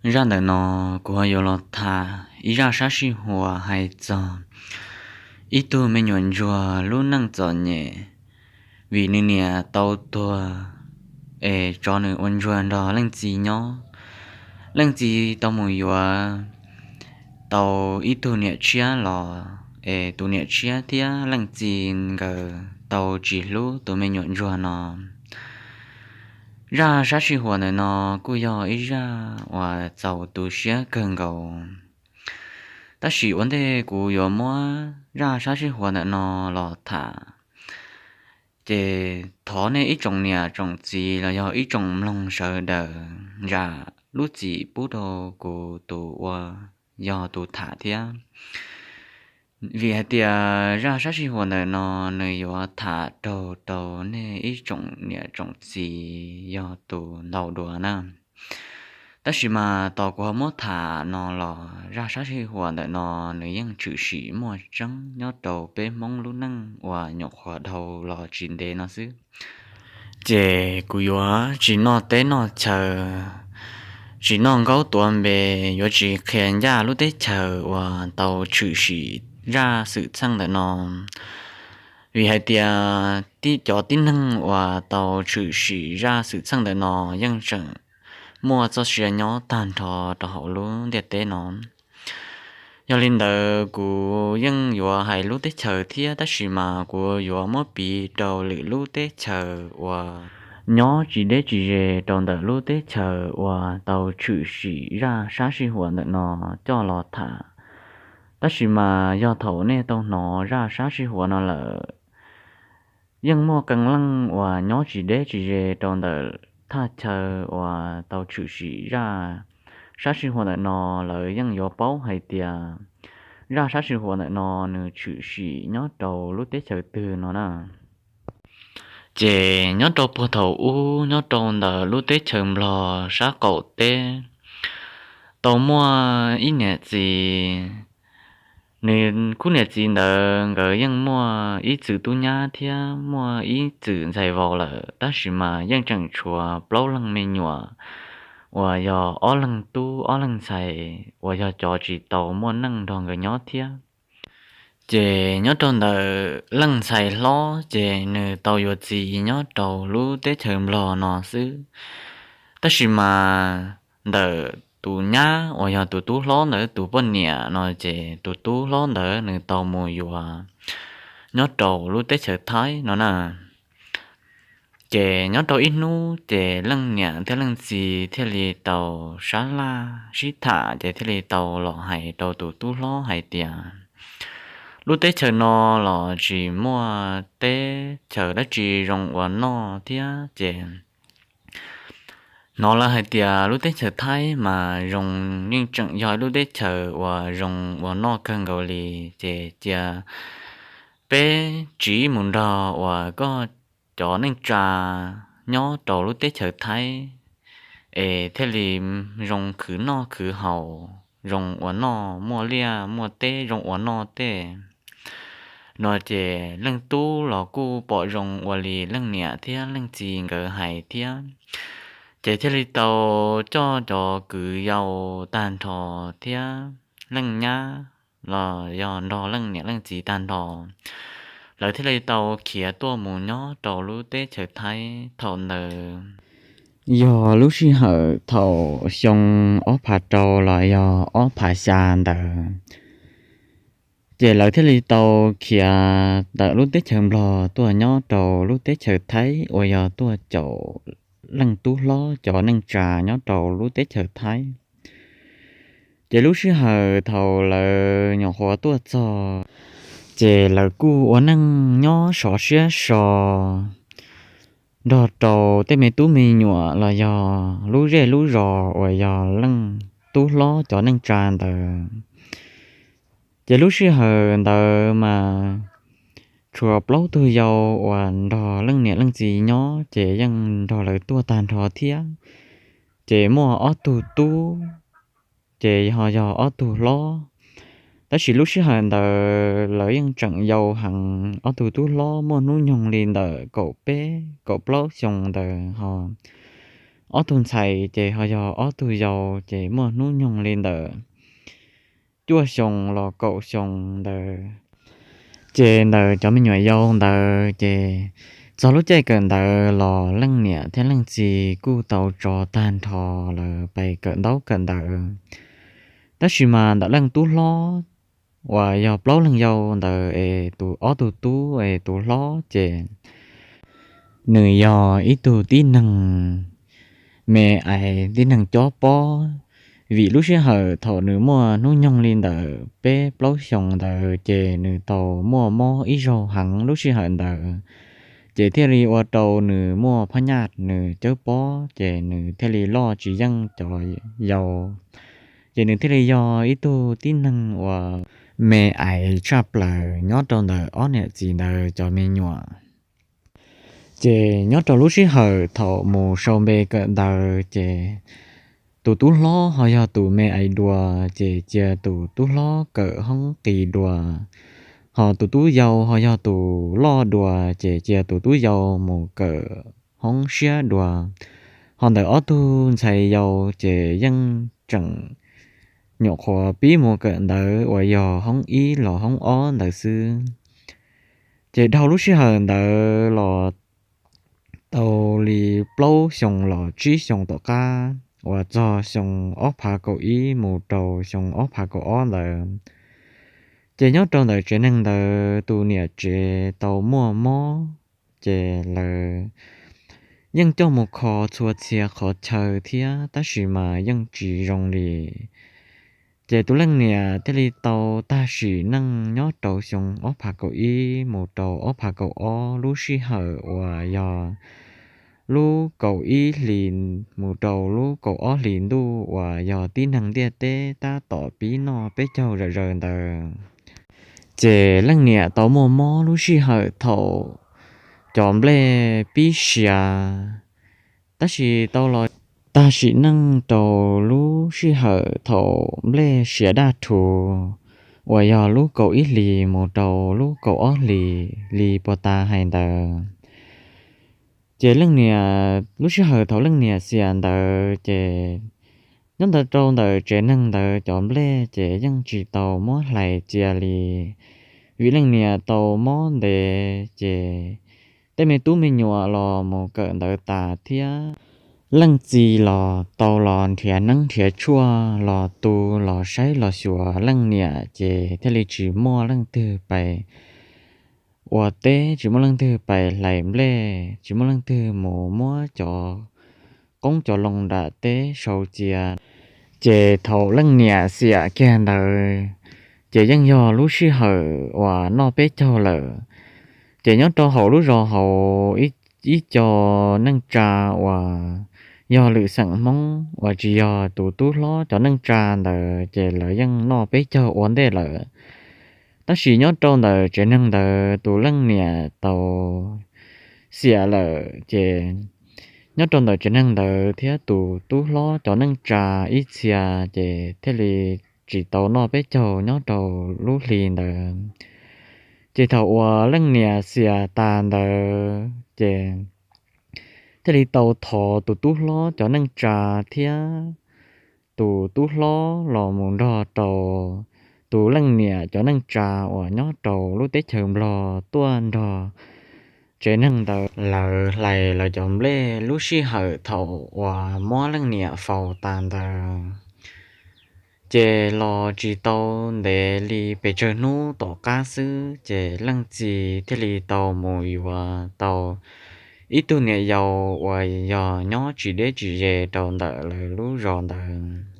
Zaj ntawm no kuv ho yuav los tham ib zaj sab sij huam hais txog ib tug me nyuam ntsuag lub neej txom nyem, vim nws niam tau tuag es tso nws ua ntsuag nrog leej txiv nyob. Leej txiv tau mus yuav tau ib tug niam tshiab los es tus niam tshiab thiab leej txiv nkawd tau tsis hlub tus me nyuam ntsuag no. Zaj sab sij huam ntawm no kuj yog ib zaj uas txaus tu siab kawg nkaus. Tab sis ua ntej kuv yuav muab zaj sab sij huam ntawm no los tham, ces thov nej ib tsoom niam tsoom txiv los yog ib tsoom mloog sawv daws zam lub txim pub rau kuv tus uas yog tus tham thiab. Vim hais tias zaj sab sij huam ntawm no nws yuav tham raug rau nej ib tsoom niam tsoom txiv yog tus ntau dua na. Tab sis mas tos kuv ho muab tham no los zaj sab sij huam ntawm no nws yeej tshwm sim muaj tseeb nyob rau peb Hmoob lub neej uas nyuam qhuav dhau los tsis ntev no xwb. Ces kuv yuav tsis noj teb noj chaw, tsis noj nkaub tuav npe, yuav tsis qhia ncaj lub teb chaws uas tau tshwm sim zaj xwm txheej ntawm no. Vim hais tias tib cov tib neeg uas tau tshwm sim zaj xwm txheej ntawm no yeej tseem muaj txoj sia nyob tag nrho rau hauv lub ntiaj teb no. Yog li ntawd kuv yeej yuav hais lub teb chaws thiab, tab sis mas kuv yuav muab piv rau lwm lub teb chaws uas nyob tsis deb tsis ze rau ntawm lub teb chaws uas tau tshwm sim zaj sab sij huam ntawm no coj los tham. Tab sis mas yog thaum nej tau hnov zaj sab sij huam no lawm, yeej muaj qee leej uas nyob tsis deb tsis ze rau ntawm thaj chaw uas tau tshwm sim zaj sab sij huam ntawm no, lawv yeej yuav paub hais tias zaj sab sij huam ntawm no nws tshwm sim nyob rau lub teb chaws twg no na. Ces nyob rau puag thaum ub, nyob rau ntawm lub teb chaws Nplog sab qaum teb, tau muaj ib niam txiv. Nws khub niam txiv ntawd nkawd yeej muaj ib txwm tub nyab thiab muaj ib txwm ntxhais vauv lawm, tab sis mas yeej tseem tshuav plaub leeg me nyuam, uas yog ob leeg tub ob leeg ntxhais uas yog cov tsis tau muaj neej nrog nkawd nyob thiab. Ces nyob rau ntawm leej ntxhais hlob ces nws tau yuav txiv nyob rau lub teb chaws Nplog no xwb. Tab sis mas ntawm tus nyab uas yog tus tub hlob ntawd tus poj niam no ces tus tub hlob ntawd nws tau mus yuav nyob rau lub teb chaws Thaib no na. Ces nyob rau ib hnub ces leej niam thiab leej txiv thiaj li tau sab laj sib tham ces thiaj li tau los hais rau tus tub hlob hais tias, lub teb chaws no los tsis muaj teb chaws dab tsi zoo ua noj thiab ces hnov lawv hais tias lub teb chaws Thaib mas zoo, yeej tseem yog ib lub teb chaws uas zoo ua noj kawg nkaus li, ces cia peb tsiv mus nrog uas koj cov neej tsa nyob rau lub teb chaws Thaib es thiaj li zoo khwv noj khwv haus, zoo ua noj, muaj liaj muaj teb zoo ua noj tej no. Ces leej tub los kuj pom zoo ua li leej niam thiab leej txiv nkawd hais thiab, ces thiaj li tau coj cov kwv yau tag nrho thiab leej nyab los yog nrog leej niam leej txiv tag nrho, lawv thiaj li tau khiav tuaj mus nyob rau lub teb chaws Thaib thaum ntawd. Yog lub sij hawm thaum xyoo ob phav rau los yog ob phav xya ntawd, ces lawv thiaj li tau khiav ntawm lub teb chaws Nplog tuaj nyob rau lub teb chaws Thaib uas yog tuaj caum leej tub hlob cov neej tsa nyob rau lub teb chaws Thaib. Ces lub sij hawm thaum lawv nyuam qhuav tuaj txog, ces lawv kuj ua neej nyob sov siab so nrog rau tej me tub me nyuam los yog lub zej lub zos uas yog leej tub hlob cov neej tsa ntawd. Ces lub sij hawm ntawd mas tshuav plaub tug yau uas nrog leej niam leej txiv nyob ces yeej nrog lawv tuaj tag nrho thiab. Ces muaj ob tug tub, ces ho yog ob tug hlob. Tab sis lub sij hawm ntawd lawv yeej tseem yau heev, ob tug tub hlob muaj hnub nyoog li ntawm kaum peb kaum plaub xyoo ntawd ho ob tug ntxhais ces ho yog ob tug yau, ces muaj hnub nyoog li ntawm cuaj xyoo los kaum xyoo ntawd. Ces ntawm cov me nyuam yau ntawd ces txog lub caij kawm ntawv los leej niam thiab leej txiv kuj tau tso tag nrho lawv pais kawm ntaub kawm ntawv. Tab sis mas ntawm leej tub hlob uas yog plaub leeg yau ntawd es tus ob tug tub es tus hlob ces nws yog ib tug tib neeg me ais, tib neeg cob pob, vim lub sij hawm thaum nws muaj hnub nyoog li ntawm peb plaub xyoos ntawd ces nws tau muaj mob ib zaug heev lub sij hawm ntawd, ces thiaj li ua rau nws muaj phab nyaj nws cawb pob, ces nws thiaj li loj tsis yeej cov yau. Ces nws thiaj li yog ib tug tib neeg uas me ais tshaj plaws nyob rau ntawm ob niam txiv ntawd cov me nyuam. Ces nyob rau lub sij hawm thaum mus sau npe kawm ntawv ces tus tub hlob ho yog tus me ais dua, ces cia tus tub hlob kawm hoob qis dua, ho tus tub yau ho yog tus loj dua, ces cia tus tub yau mus kawm hoob siab dua. Ho ntawm ob tug ntxhais yau ces yeej tseem nyuam qhuav pib mus kawm ntawv uas yog hoob ib los hoob ob ntawd xwb. Ces dhau lub sij hawm ntawd los tau li plaub xyoo los tsib xyoo tom qab uas txog xyoo ob phav kaum ib mus rau xyoo ob phav kaum ob ntawd, ces nyob rau ntawm tsev neeg ntawd tus niam tsev tau muaj mob, ces lawv yeej coj mus kho txhua txhia qhov chaw thiab tab sis mas yeej tsis zoo li. Ces tus leej niam thiaj li tau tag sim neej nyob rau xyoo ob phav kaum ib mus rau ob phav kaum ob lub sij hawm uas yog lub kaum ib hlis mus rau lub kaum ob hlis ntuj uas yog tib neeg ntiaj teb tab tom pib noj peb caug zam zaws ntawd. Ces leej niam tau muaj mob lub sij hawm thaum cov nplej pib siav, tab sis tau los tag sim neej rau lub sij hawm thaum nplej siav daj rhuv uas yog lub kaum ib hlis mus rau lub kaum ob hlis li puag ta hais ntawd. Ces leej niam, lub sij hawm thaum leej niam xiam ntawd ces nyob ntawd rau ntawm tsev neeg ntawd cov nplej ces yeej tsis tau muab hlais cia li, vim leej niam tau mob ntev ces tej me tub me nyuam los mus kawm ntawv tas thiab leej txiv los tau los nrhiav neeb nrhiav tshuaj los tu los saib los xyuas leej niam ces thiaj li tsis muaj leej twg pais ua teb, tsis muaj leej twg pais hlais nplej, tsis muaj leej twg mus muab cov qoob cov loo nram teb sau cia. Ces thaum leej niam xiam kiag ntawd ces yeej yog lub sij hawm uas noj peb caug lawm. Ces nyob rau hauv lub zos hauv ib co neej tsa uas yog lwm xeem Hmoob uas tsis yog tus tub hlob cov neej tsa ntawd ces lawv yeej noj peb caug ua ntej lawm. Tab sis nyob rau ntawm tsev neeg ntawd tus leej niam tau xiam lawm ces nyob rau ntawm tsev neeg ntawd thiab tus tub hlob cov neej tsa ib txhia ces thiaj li tsis tau noj peb caug nyob rau lub hli ntawd. Ces thaum uas leej niam xiam tas ntawd ces thiaj li tau thov tus tub hlob cov neej tsa thiab tus tub hlob los mus nrog rau tus leej niam cov neej tsa uas nyob rau lub teb chaws Nplog tuaj nrog tsev neeg ntawd lawv hlais lawv cov nplej lub sij hawm thaum uas muab leej niam faus tas ntawd. Ces los tsis tau ntev li pes tsawg hnub tom qab xwb ces leej txiv thiaj li tau mus yuav tau ib tug niam yau uas yog nyob tsis deb tsis ze rau ntawm lawv lub zos ntawd.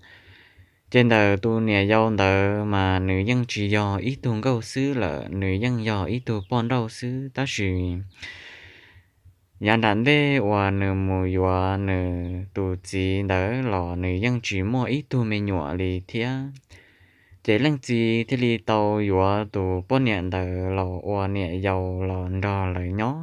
Ces ntawm tus niam yau ntawd mas nws yeej tsis yog ib tug nkauj xwb lawm, nws yeej yog ib tug poj nrauj xwb, tab sis yav nram ntej uas nws mus yuav nws tus txiv ntawd los nws yeej tsis muaj ib tug me nyuam li thiab. Ces leej txiv thiaj li tau yuav tus poj niam ntawd los ua niam yau los nrog lawv nyob.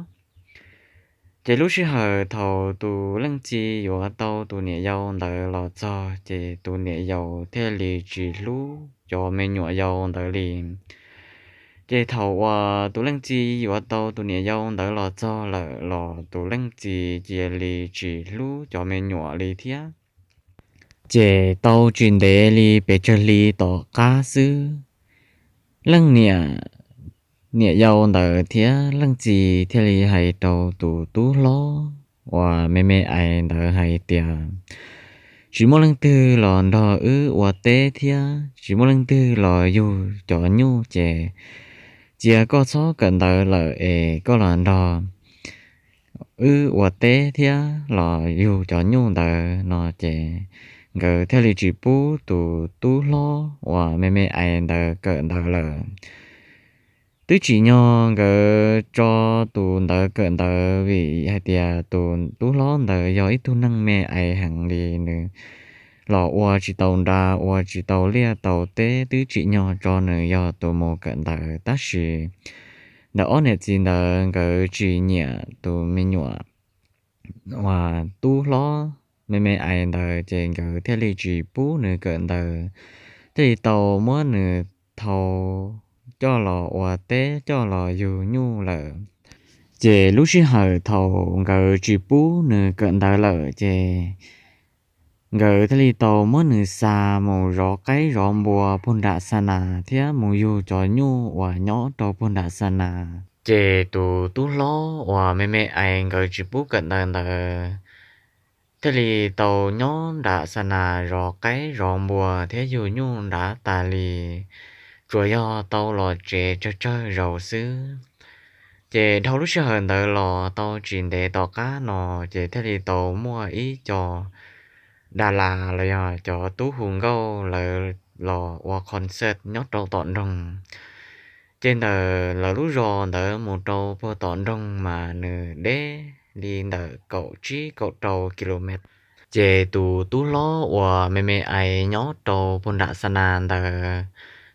Ces lub sij hawm thaum tus leej txiv yuav tau tus niam yau ntawd los txog ces tus niam yau thiaj li tsis hlub cov me nyuam yau ntawd li. Ces thaum uas tus leej txiv yuav tau tus niam yau ntawd los txog lawm los tus leej txiv cia li tsis hlub cov me nyuam li thiab. Ces tau tsis ntev li pes tsawg hli tom qab xwb, leej niam, niam yau ntawd thiab leej txiv thiaj li hais rau tus tub hlob uas me me ais ntawd hais tias, tsis muaj leej twg los nrog wb ua teb thiab tsis muaj leej twg los yug cov nyuj, ces cia koj txhob kawm ntawv lawm es koj los nrog wb ua teb thiab los yug cov nyuj ntawd no. Ces nkawd thiaj li tsis pub tus tub hlob uas me me ais ntawd kawm ntawv lawm. Twb tsim nyog nkawd tso tus ntawd kawm ntawv vim hais tias tus tub hlob ntawd yog ib tug neeg me ais heev li, nws los ua tsis tau nra, ua tsis tau liaj tau teb, twb tsim nyog tso nws yog tus mus kawm ntawv. Tab sis ntawm ob niam txiv ntawd nkawd tsis nyiam tus me nyuam uas tub hlob me me ais ntawd, ces nkawd thiaj li tsis pub nws kawm ntawv, thiaj li tau muab nws thau coj los ua teb, coj los yug nyuj lawm. Ces lub sij hawm thaum nkawd tsis pub nws kawm ntawv lawm, ces nkawd thiaj li tau muab nws xa mus zov qaib zov npua puag nram xa nas thiab mus yug cov nyuj uas nyob rau puag nram xa nas. Ces tus tub hlob uas me me ais nkawd tsis pub kawm ntawv ntawd thiaj li tau nyob nram xa nas zov qaib zov npua thiab yug nyuj nrad tas li, tsuas yog tau los tsev tsawg tsawg zaus xwb. Ces dhau lub sij hawm ntawd los tau tsis ntev tom qab no, ces thiaj li tau muaj ib co da las los yog cov tub hu nkauj lawv los ua concert nyob rau tom nroog. Ces ntawm lawv lub zos ntawd mus rau puag tom nroog mas nws deb li ntawm kaum tsib kaum rau kilomev. Ces tus tub hlob uas me me ais nyob rau puag nram xa nas ntawd,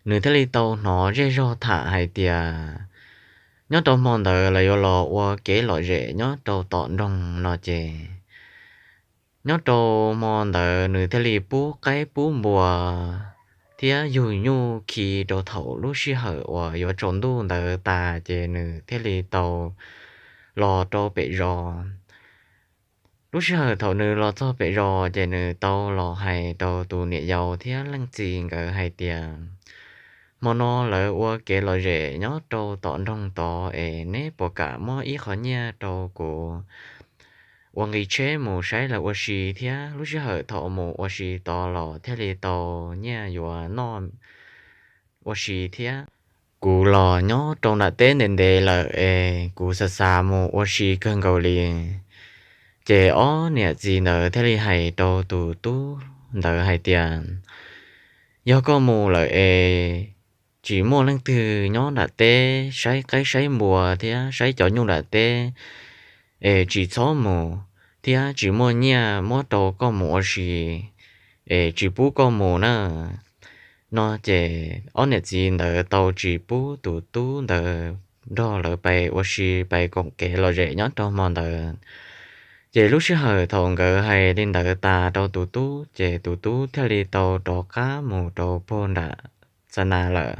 nws thiaj li tau hnov zej zog tham hais tias nyob rau hmo ntawd lawv yuav los ua kev lom zem nyob rau tom nroog no ces nyob rau hmo ntawd nws thiaj li pub qaib pub npua thiab yug nyuj khi rau thaum lub sij hawm uas yuav tsaus ntuj ntawd tas, ces nws thiaj li tau los rau pem zos. Lub sij hawm thaum nws los txog pem zos ces nws tau los hais rau tus niam yau thiab leej txiv nkawd hais tias, hmo no lawv ua kev lom zem nyob rau tom nroog tod es neb puas kam muab ib qho nyiaj rau kuv ua nqi tsheb mus saib lawv ua si thiab lub sij hawm thaum mus ua si tod los thiaj li tau nyiaj yuav noj ua si thiab. Kuv los nyob rau nram teb ntev ntev lawm es kuv xav xav mus ua si kawg nkaus li. Ces ob niam txiv ntawd thiaj li hais rau tus tub ntawd hais tias, yog koj mus lawm es tsis muaj leej twg nyob nram teb saib qaib saib npua thiab saib cov nyuj nram teb, es tsis txhob mus, thiab tsis muaj nyiaj muab rau koj mus ua si, es tsis pub koj mus na. No ces ob niam txiv ntawd tau tsis pub tus tub ntawd nrog lawv pais ua si pais koom kev lom zem nyob rau hmo ntawd. Ces lub sij hawm thaum nkawd hais li ntawd tas rau tus tub ces tus tub thiaj li tau rov qab mus rau puag nram xa nas lawm.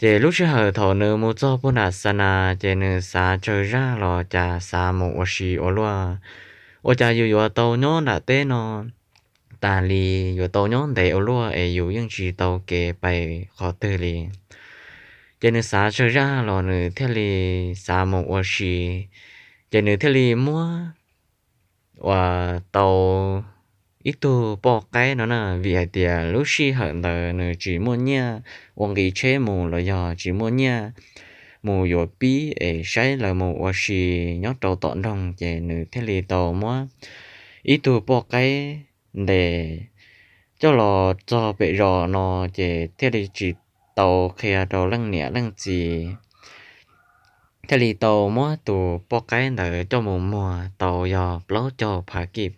Ces lub sij hawm thaum nws mus txog puag nram xa nas ces nws xav tsawg zaj los cas xav mus ua si ua luaj, ua cas yus yuav tau nyob nram teb no tas li, yuav tau nyob ntev ua luaj es yus yeej tsis tau kev pais qhov twg li. Ces nws xav tsawg zaj los nws thiaj li xav mus ua si, ces nws thiaj li muab uas tau ib tug poj qaib no na, vim hais tias lub sij hawm ntawd nws tsis muaj nyiaj ua nqi tsheb mus los yog tsis muaj nyiaj mus yuav pib es saib lawv mus ua si nyob rau tom nroog, ces nws thiaj li tau muab ib tug poj qaib ntes coj los txog pem zos no, ces thiaj li tsis tau qhia rau leej niam leej txiv, thiaj li tau muab tus poj qaib ntawd coj mus muag tau yog plaub caug phav kij.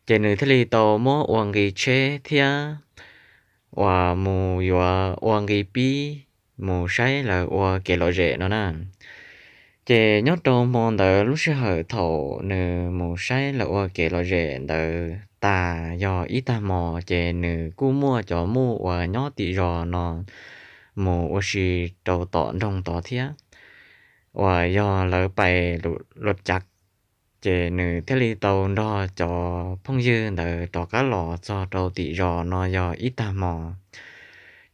Ces nws thiaj li tau muab ua nqi tsheb thiab uas mus yuav ua nqi pib mus saib lawv ua kev lom zem no na. Ces nyob rau hmo ntawd lub sij hawm thaum nws mus saib lawv ua kev lom zem ntawd tas yog ib tag hmo, ces nws kuj muaj cov muj uas nyob tim zos no mus ua si rau tom nroog tod thiab, uas yog lawv pais luam cav. Ces nws thiaj li tau nrog cov phooj ywg ntawd rov qab los txog rau tim zos no yog ib tag hmo.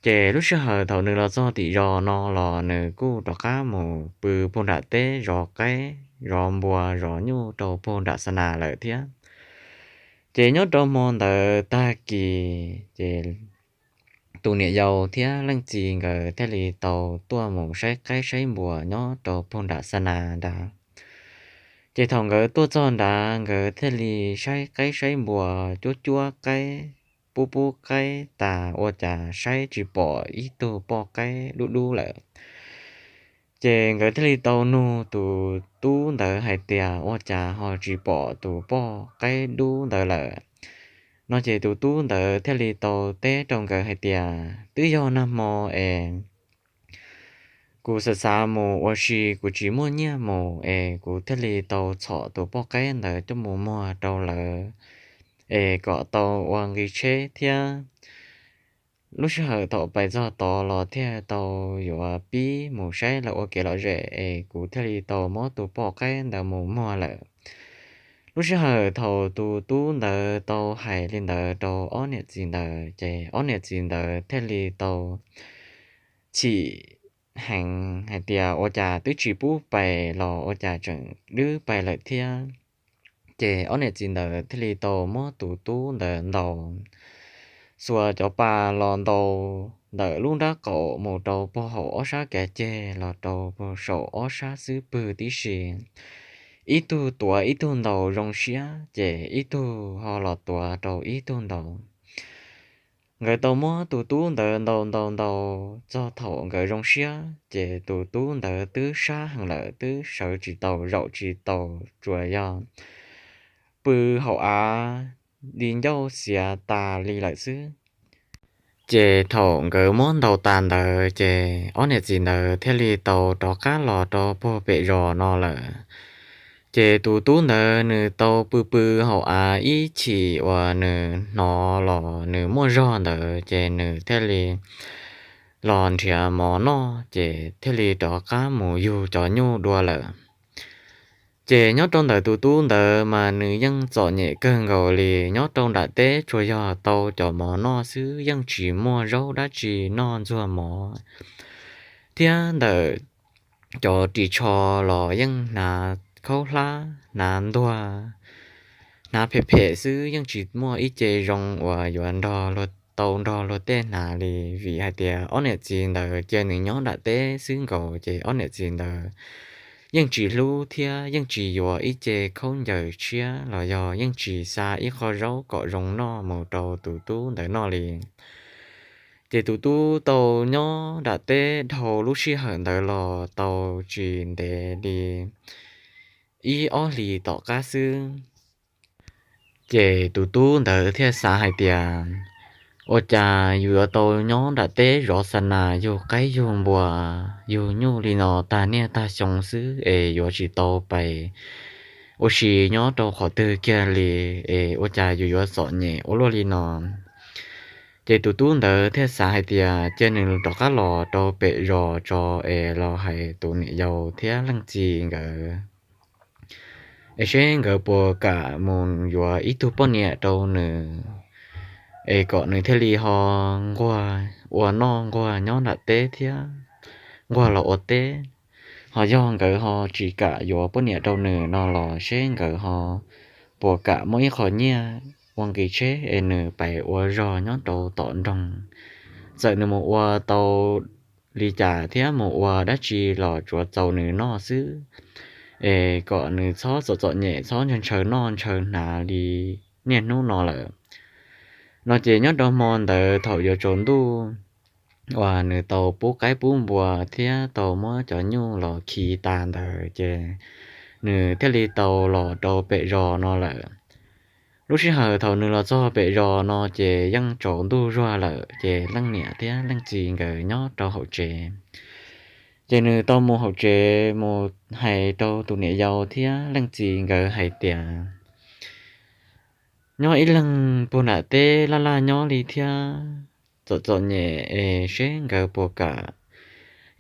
Ces lub sij hawm thaum nws los txog tim zos no los nws kuj rov qab mus pw puag nram teb zov qaib, zov npua, zov nyuj rau puag nram xa nas lawm thiab. Ces nyob rau hmo ntawd tag kis ces tus niam yau thiab leej txiv nkawd thiaj li tau tuaj mus saib qaib saib npua nyob rau puag nram xa nas nrad. Ces thaum nkawd tuaj txog nrad nkawd thiaj li saib qaib saib npua, cuab cuab qaib, pub pub qaib tas ua cas saib tsis pom ib tug poj qaib dub dub lawm. Ces nkawd thiaj li tau nug tus tub ntawd hais tias ua cas ho tsis pom tus poj qaib dub ntawd lawm no. Ces tus tub ntawd thiaj li tau teb rau nkawd hais tias twb yog nag hmo es kuv xav xav mus ua si kuv tsis muaj nyiaj mus es kuv thiaj li tau txhom tus poj qaib ntawd coj mus muag rau lawv es kom tau ua nqi tsheb thiab. Lub sij hawm thaum pais txog tod los thiaj tau yuav pib mus saib lawv ua kev lom zem es kuv thiaj li tau muab tus poj qaib ntawd mus muag lawm. Lub sij hawm thaum tus tub ntawd tau hais li ntawd rau ob niam txiv ntawd ces ob niam txiv ntawd thiaj li tau chim heev hais tias ua cas twb tsis pub pais los ua cas tseem dwb pais lawm thiab. Ces ob niam txiv ntawd thiaj li tau muab tus tub ntawd ntaus, xuas cov pas los ntaus ntawm lub nrab qaum mus rau puag hauv ob sab kav ceg los rau puag saum ob sab xub pwg tib si. Ib tug tuav ib tug ntaus zoo siab ces ib tug ho los tuav rau ib tug ntaus. Nkawd tau muab tus tub ntawd ntaus ntaus ntaus txog thaum nkawd zoo siab ces tus tub ntawd twb sab heev lawm twb sawv tsis tau zaum tsis tau, tsuas yog pw hauv av di ncauj xiav tas li lawm xwb. Ces thaum nkawd muab ntaus tas ntawd ces ob niam txiv ntawd thiaj li tau rov qab los rau puag pem zos no lawm. Ces tus tub ntawd nws tau pw pw hauv av ib chim uas nws hnov los nws muaj zog ntawd ces nws thiaj li los nrhiav mov noj ces thiaj li rov qab mus yug cov nyuj dua lawm. Ces nyob rau ntawm tus tub ntawd mas nws yeej txom nyem kawg nkaus li. Nyob rau nram teb tsuas yog tau cov mov noj xwb, yeej tsis muaj zaub dab tsi noj ntxuag mov, thiab ntawm cov ris tsho los yeej hnav khaub hlab, hnav ntuag, hnav phem phem xwb, yeej tsis muaj ib ce zoo uas yuav nrog, tau nrog luag tej hnav li. Vim hais tias ob niam txiv ntawd cia nws nyob nram teb xwb nkaus ces ob niam txiv ntawd yeej tsis hlub thiab yeej tsis yuav ib ce khaub ncaws tshiab los yog yeej tsis xa ib qho zaub kom zoo noj mus rau tus tub ntawd noj li. Ces tus tub tau nyob nram teb dhau lub sij hawm ntawd los tau tsis ntev li ib ob hlis tom qab xwb. Ces tus tub ntawd thiaj xav hais tias, ua cas yus yuav tau nyob nram teb zov xa nas yug qaib yug npua yug nyuj li no tag niaj tag xyoo xwb es yuav tsis tau pais ua si nyob rau qhov twg kiag li, es ua cas yus yuav txom nyem ua luaj li no. Ces tus tub ntawd thiaj xav hais tias cia nws rov qab los rau pem zos tso es los hais tus niam yau thiab leej txiv nkawd es seb nkawd puas kam mus yuav ib tug poj niam rau nws, es kom nws thiaj li ho nquag ua noj nquag nyob nram teb thiab nquag los ua teb. Ho yog nkawd ho tsis kam yuav poj niam rau nws no los seb nkawd ho puas kam muaj ib qho nyiaj ua nqi tsheb es nws pais ua zog nyob rau tom nroog. Txawm nws mus ua tau li cas thiab mus ua dab tsi los tsuav txaus nws noj xwb, es kom nws txhob txom txom nyem txhob ntshaw ntshaw noj ntshaw hnav li niaj hnub no lawm. No ces nyob rau hmo ntawd thaum yuav tsaus ntuj uas nws tau pub qaib pub npua thiab tau muab cov nyuj los khi tas ntawd ces nws thiaj li tau los rau pem zos no lawm. Lub sij hawm thaum nws los txog pem zos no ces yeej tsaus ntuj zuag lawm ces leej niam thiab leej txiv nkawd nyob rau hauv tsev. Ces nws tau mus hauv tsev mus hais rau tus niam yau thiab leej txiv nkawd hais tias, nyob ib leeg puag nram teb laj laj nyob li thiab, txom txom nyem es seb nkawd puas kam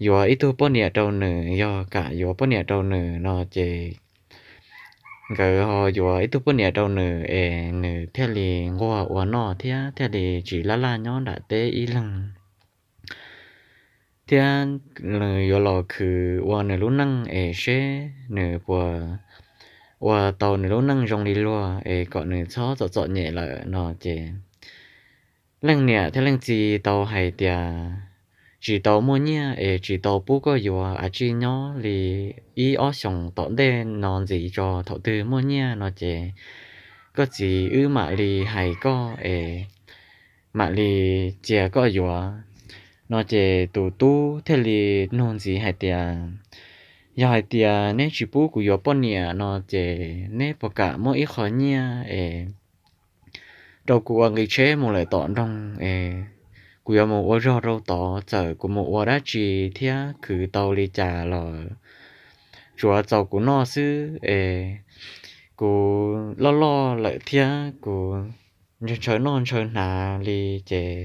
yuav ib tug poj niam rau nws, yog kam yuav poj niam rau nws no ces nkawd ho yuav ib tug poj niam rau nws es nws thiaj li nquag ua noj thiab thiaj li tsis laj laj nyob nram teb ib leeg, thiab nws yuav los khwv ua nws lub neej es seb nws puas ua tau nws lub neej zoo li luag es kom nws txhob txom txom nyem lawm no ces leej niam thiab leej txiv tau hais tias tsis tau muaj nyiaj es tsis tau pub koj yuav a tsij nyob li ib ob xyoos tom ntej no ntxiv tso, thaum twg muaj nyiaj no ces koj txiv wb mam li hais koj es mam li cia koj yuav no ces tus tub thiaj li nug ntxiv hais tias, yog hais tias neb tsis pub kuv yuav poj niam no ces neb puas kam muab ib qho nyiaj es rau kuv ua nqi tsheb mus lawm tom nroog es kuv yuav mus ua zog rau tod, txawm kuv mus ua dab tsi thiab khwv tau li cas los tsuav txaus kuv noj xwb es kuv loj loj lawm thiab kuv ntshaw noj ntshaw hnav li ces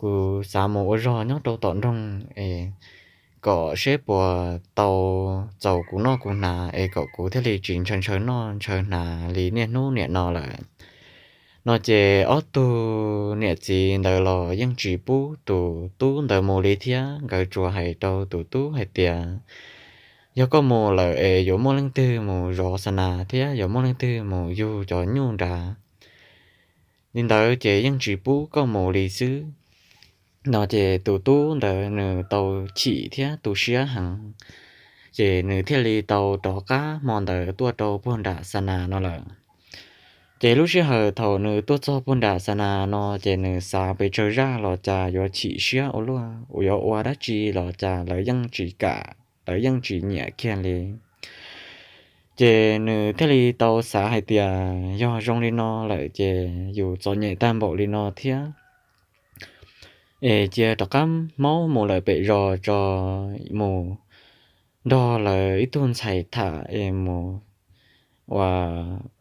kuv xav mus ua zog nyob rau tom nroog es kom seb puas tau txaus kuv noj kuv hnav es kom kuv thiaj li tsis ntshaw ntshaw noj ntshaw hnav li niaj hnub niam no lawm no ces ob tug niam txiv ntawd los yeej tsis pub tus tub ntawd mus li thiab, nkawd tsuas hais rau tus tub hais tias yog koj mus lawm es yuav muaj leej twg mus zov xa nas thiab yuav muaj leej twg mus yug cov nyuj nrad li ntawd ces yeej tsis pub koj mus li xwb no ces tus tub ntawd nws tau chim thiab tu siab heev ces nws thiaj li tau rov qab hmo ntawd tuaj rau puag nram xa nas no lawm. Ces lub sij hawm thaum nws tuaj txog puag nram xa nas no ces nws xav pes tsawg zaj los cas yuav chim siab ua luaj, yuav ua dab tsi los cas lawv yeej tsis kam, lawv yeeb tsis nyiam kiag li. Ces nws thiaj li tau xav hais tias yog zoo li no lawm ces yus txom nyem tag npaum li no thiab es cia rov qab maub mus lawm pem zos tso, mus nrog lawv ib tug ntxhais tham es mus ua,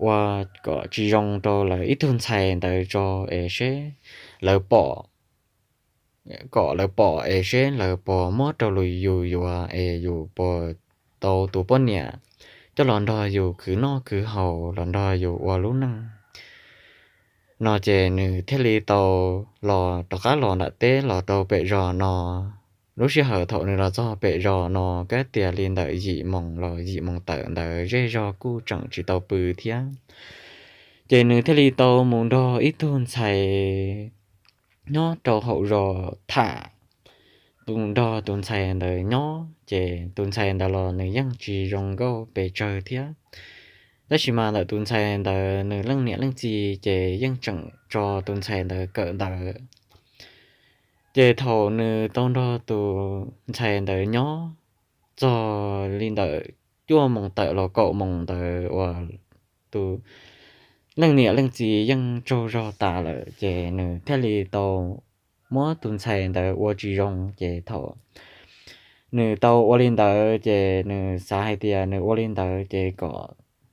ua kom tsis zoo rau lawv ib tug ntxhais ntawd tso es seb lawv pom kom lawv pom es seb lawv puas muab rau yus yuav es yus puas tau tus poj niam coj los nrog yus khwv noj khwv haus los nrog yus ua lub neej no ces nws thiaj li tau los rov qab los nram teb los rau pem zos no. Lub sij hawm thaum nws los txog pem zos no kab tias li ntawm yim moos los yim moos tawm ntawd zej zog kuj tseem tsis tau pw thiab. Ces nws thiaj li tau mus nrog ib tug ntxhais nyob rau hauv zos tham, mus nrog tus ntxhais ntawd nyob ces tus ntxhais ntawd los nws yeej tsis zoo nkauj pes tsawg thiab. Tab sis mas ntawm tus ntxhais ntawd nws leej niam leej txiv ces yeej tseem tso tus ntxhais ntawd kawm ntawv. Ces thaum nws tau nrog tus ntxhais ntawd nyob txog li ntawm cuaj moos tawm los kaum moos ntawd uas tus leej niam leej txiv yeej tsaug zog tas lawm ces nws thiaj li tau muab tus ntxhais ntawd ua tsis zoo ces thaum nws tau ua li ntawd ces nws xav hais tias nws ua li ntawd ces kom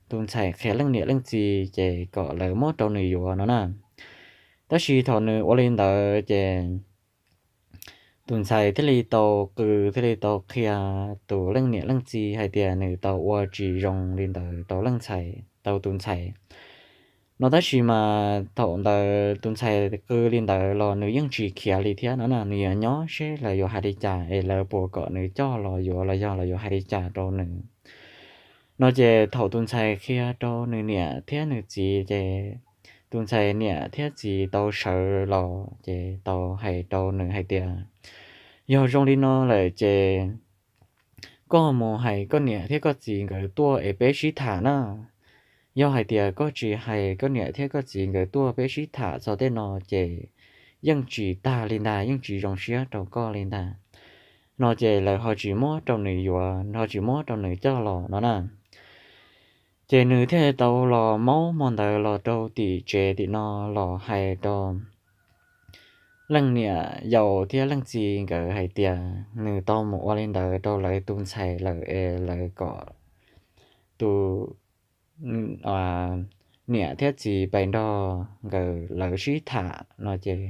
tus ntxhais qhia leej niam leej txiv ces kom lawv muab rau nws yuav no na. Tab sis thaum nws ua li ntawd ces tus ntxhais thiaj li tau qw thiaj li tau qhia tus leej niam leej txiv hais tias nws tau ua tsis zoo li ntawd rau leej ntxhais, tau tus ntxhais no. Tab sis mas thaum ntawd tus ntxhais qw li ntawd los nws yeej tsis khiav li thiab no na, nws yuav nyob seb lawv yuav hais li cas es lawv puas kom nws coj los yuav los yog lawv yuav hais li cas rau nws no. Ces thaum tus ntxhais qhia rau nws niam thiab nws txiv ces tus ntxhais niam thiab txiv tau sawv los ces tau hais rau nws hais tias yog zoo li no lawm ces koj mus hais koj niam thiab koj txiv nkawd tuaj es peb sib tham na. Yog hais tias koj tsis hais koj niam thiab koj txiv nkawd tuaj peb sib tham txog tej no ces yeej tsis tag li ntag, yeej tsis zoo siab rau koj li ntag no ces lawv ho tsis muab rau nws yuav, ho tsis muab rau nws coj los no na. Ces nws thiaj tau los maub hmo ntawd los rau tim tsev tim no los hais rau leej niam yau thiab leej txiv nkawd hais tias nws tau mus ua li ntawd rau lawv tus ntxhais lawm es lawv kom tus niam thiab txiv pais nrog nkawd lawv sib tham no ces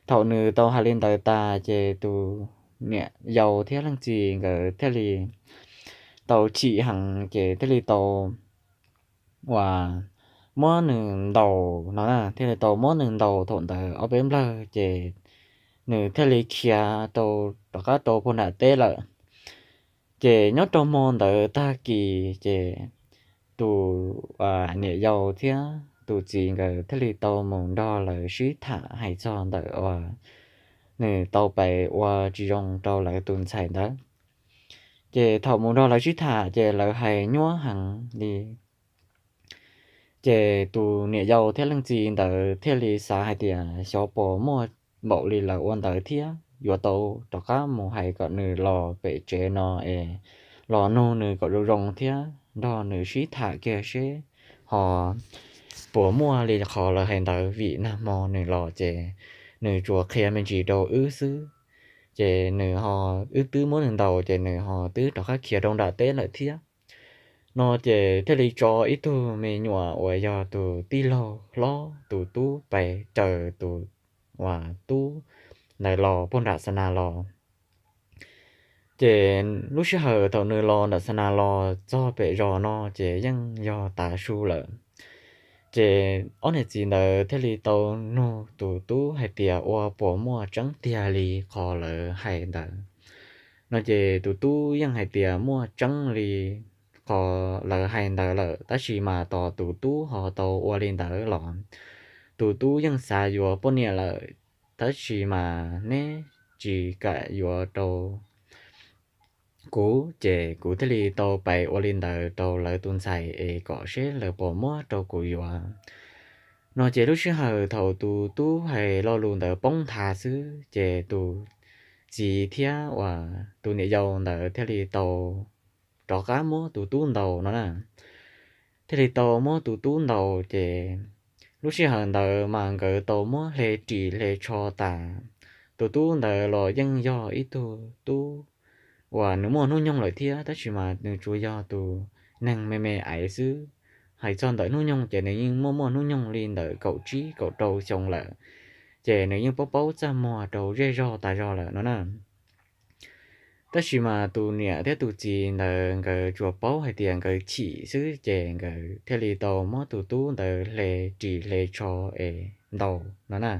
thaum nws tau hais li ntawd tas ces tus niam yau thiab leej txiv nkawd thiaj li tau chim heev ces thiaj li tau uas muab nws ntaus no, thiaj li tau muab nws ntaus thaum ntawd ob peb nplawg ces nws thiaj li khiav rau, rov qab rau puag nram teb lawm. Ces nyob rau hmo ntawd tag kis ces tus niam yau thiab tus txiv nkawd thiaj li tau mus nrog lawv sib tham hais txog ntawm uas nws tau pais ua tsis zoo rau lawv tus ntxhais ntawd. Ces thaum mus nrog lawv sib tham ces lawv hais nyuaj heev li. Ces tus niam yau thiab leej txiv ntawd thiaj li xav hais tias xyov puas muaj npaum li lawv ua ntawd thiab, yuav tau rov qab mus hais kom nws los pem tsev no es los nug nws kom zoo zoo thiab nrog nws sib tham kiag seb ho puas muaj li qhov lawv hais ntawd, vim nag hmo nws los ces nws tsuas qhia me ntsis rau wb xwb. Ces nws ho, wb twb muab nws ntaus ces nws ho twb rov qab khiav rau nram teb lawm thiab no. Ces thiaj li tso ib tug me nyuam uas yog tus tij laug hlob tus tub pais raws tus uas tub ntawd los puag nram xa nas los. Ces lub sij hawm thaum nws los nram xa nas los txog pem zos no ces yeej yog tav su lawm. Ces ob niam txiv ntawd thiaj li tau nug tus tub hais tias ua puas muaj tseeb tiag li qhov lawv hais ntawd no. Ces tus tub yeej hais tias muaj tseeb li qhov lawv hais ntawd lawm, tab sis mas tos tus tub ho tau ua li ntawd los tus tub yeej xav yuav poj niam lawm, tab sis mas neb tsis kam yuav rau kuv ces kuv thiaj li tau pais ua li ntawd rau lawv tus ntxhais es kom seb lawv puas muab rau kuv yuav no. Ces lub sij hawm thaum tus tub hais lo lus ntawd poob nthav xwb ces tus txiv thiab uas tus niam yau ntawd thiaj li tau rov qab muab tus tub ntaus no na. Thiaj li tau muab tus tub ntaus ces lub sij hawm ntawd mas nkawd tau muab hle ris hle tsho tas. Tus tub ntawd los yeej yog ib tug tub uas nws muaj hnub nyoog lawm thiab, tab sis mas nws tsuas yog tus neeg me me aiv xwb. Hais txog ntawm hnub nyoog ces nws yeej muaj muaj hnub nyoog li ntawm kaum tsib kaum rau xyoo lawm, ces nws yeej paub paub txaj muag rau zej zog tas zog lawm no na. Tab sis mas tus niam thiab tus txiv ntawd nkawd tsuas paub hais tias nkawd chim xwb, ces nkawd thiaj li tau muab tus tub ntawd hle ris hle tsho es ntaus no na.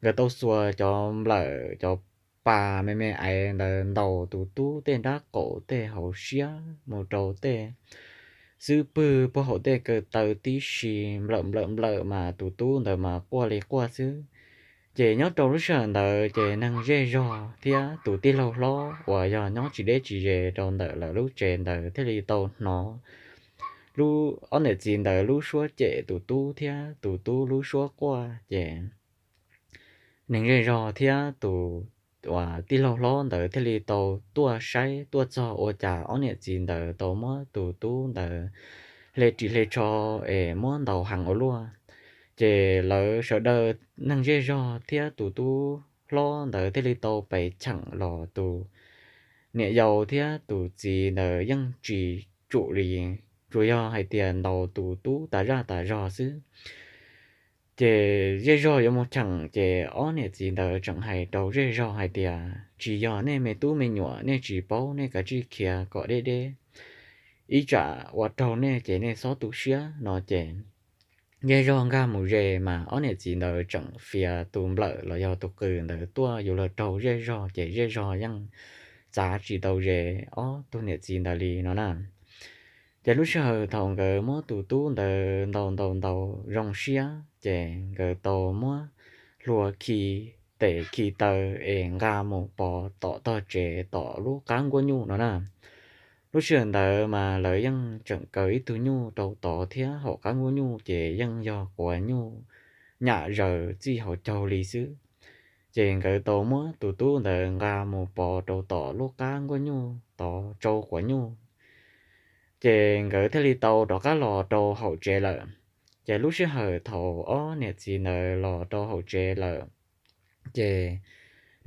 Nkawd tau xuas cov nplawm, cov pas me me aiv ntawd ntaus tus tub tej nrab qaum, tej hauv siab, mus rau tej xub pwg, puag hauv tej kaw taw tib si, nplawm nplawm nplawm mas tus tub ntawd mas quaj li quaj xwb. Ces nyob rau lub sij hawm ntawd ces neeg zej zog thiab tus tij laug hlob uas yog nyob tsis deb tsis ze rau ntawm lawv lub tsev ntawd thiaj li tau hnov lub, ob niam txiv ntawd lub suab cem tus tub thiab tus tub lub suab quaj. Ces neeg zej zog thiab tus uas tij laug hlob ntawd thiaj li tau tuaj saib tuaj txog ua cas ob niam txiv ntawd tau muab tus tub ntawd hle ris hle tsho es muab ntaus heev ua luaj. Ces lawv sawv daws, neeg zej zog thiab tus tub hlob ntawd thiaj li tau pes cheem los tus niam yau thiab tus txiv ntawd yeej tsis tsum li, tsuas yog hais tias ntaus tus tub tas zaj tas zog xwb. Ces zej zog yuav mus cheem, ces ob niam txiv ntawd tseem hais rau zej zog hais tias, tsis yog nej me tub me nyuam, nej tsis paub, nej kav tsij khiav kom deb deb, ib tsam ua raug nej ces nej txhob tu siab no. Ces zej zog nkag mus ze mas ob niam txiv ntawd tseem fiav tus nplawm los yog tus qws ntawd tuaj yuav luag raug zej zog, ces zej zog yeej txav tsis tau ze ob tug niam txiv ntawd li no na. Ces lub sij hawm thaum nkawd muab tus tub ntawd ntaus ntaus ntaus zoo siab, ces nkawd tau muab hlua khi tes khi taw es nqa mus pov tom tog tsev tom lub qab nkuaj nyuj no na. Lub sij hawm ntawd mas lawv yeej tseem kaw ib tug nyuj rau tod thiab, hauv qab nkuaj nyuj ces yeej yog quav nyuj nyam zaws txij hauv caug li xwb. Ces nkawd tau muab tus tub ntawd nqa mus pov rau tom lub qab nkuaj nyuj tod tsau quav nyuj. Ces nkawd thiaj li tau rov qab los rau hauv tsev lawm. Ces lub sij hawm thaum ob niam txiv ntawd los rau hauv tsev lawm, ces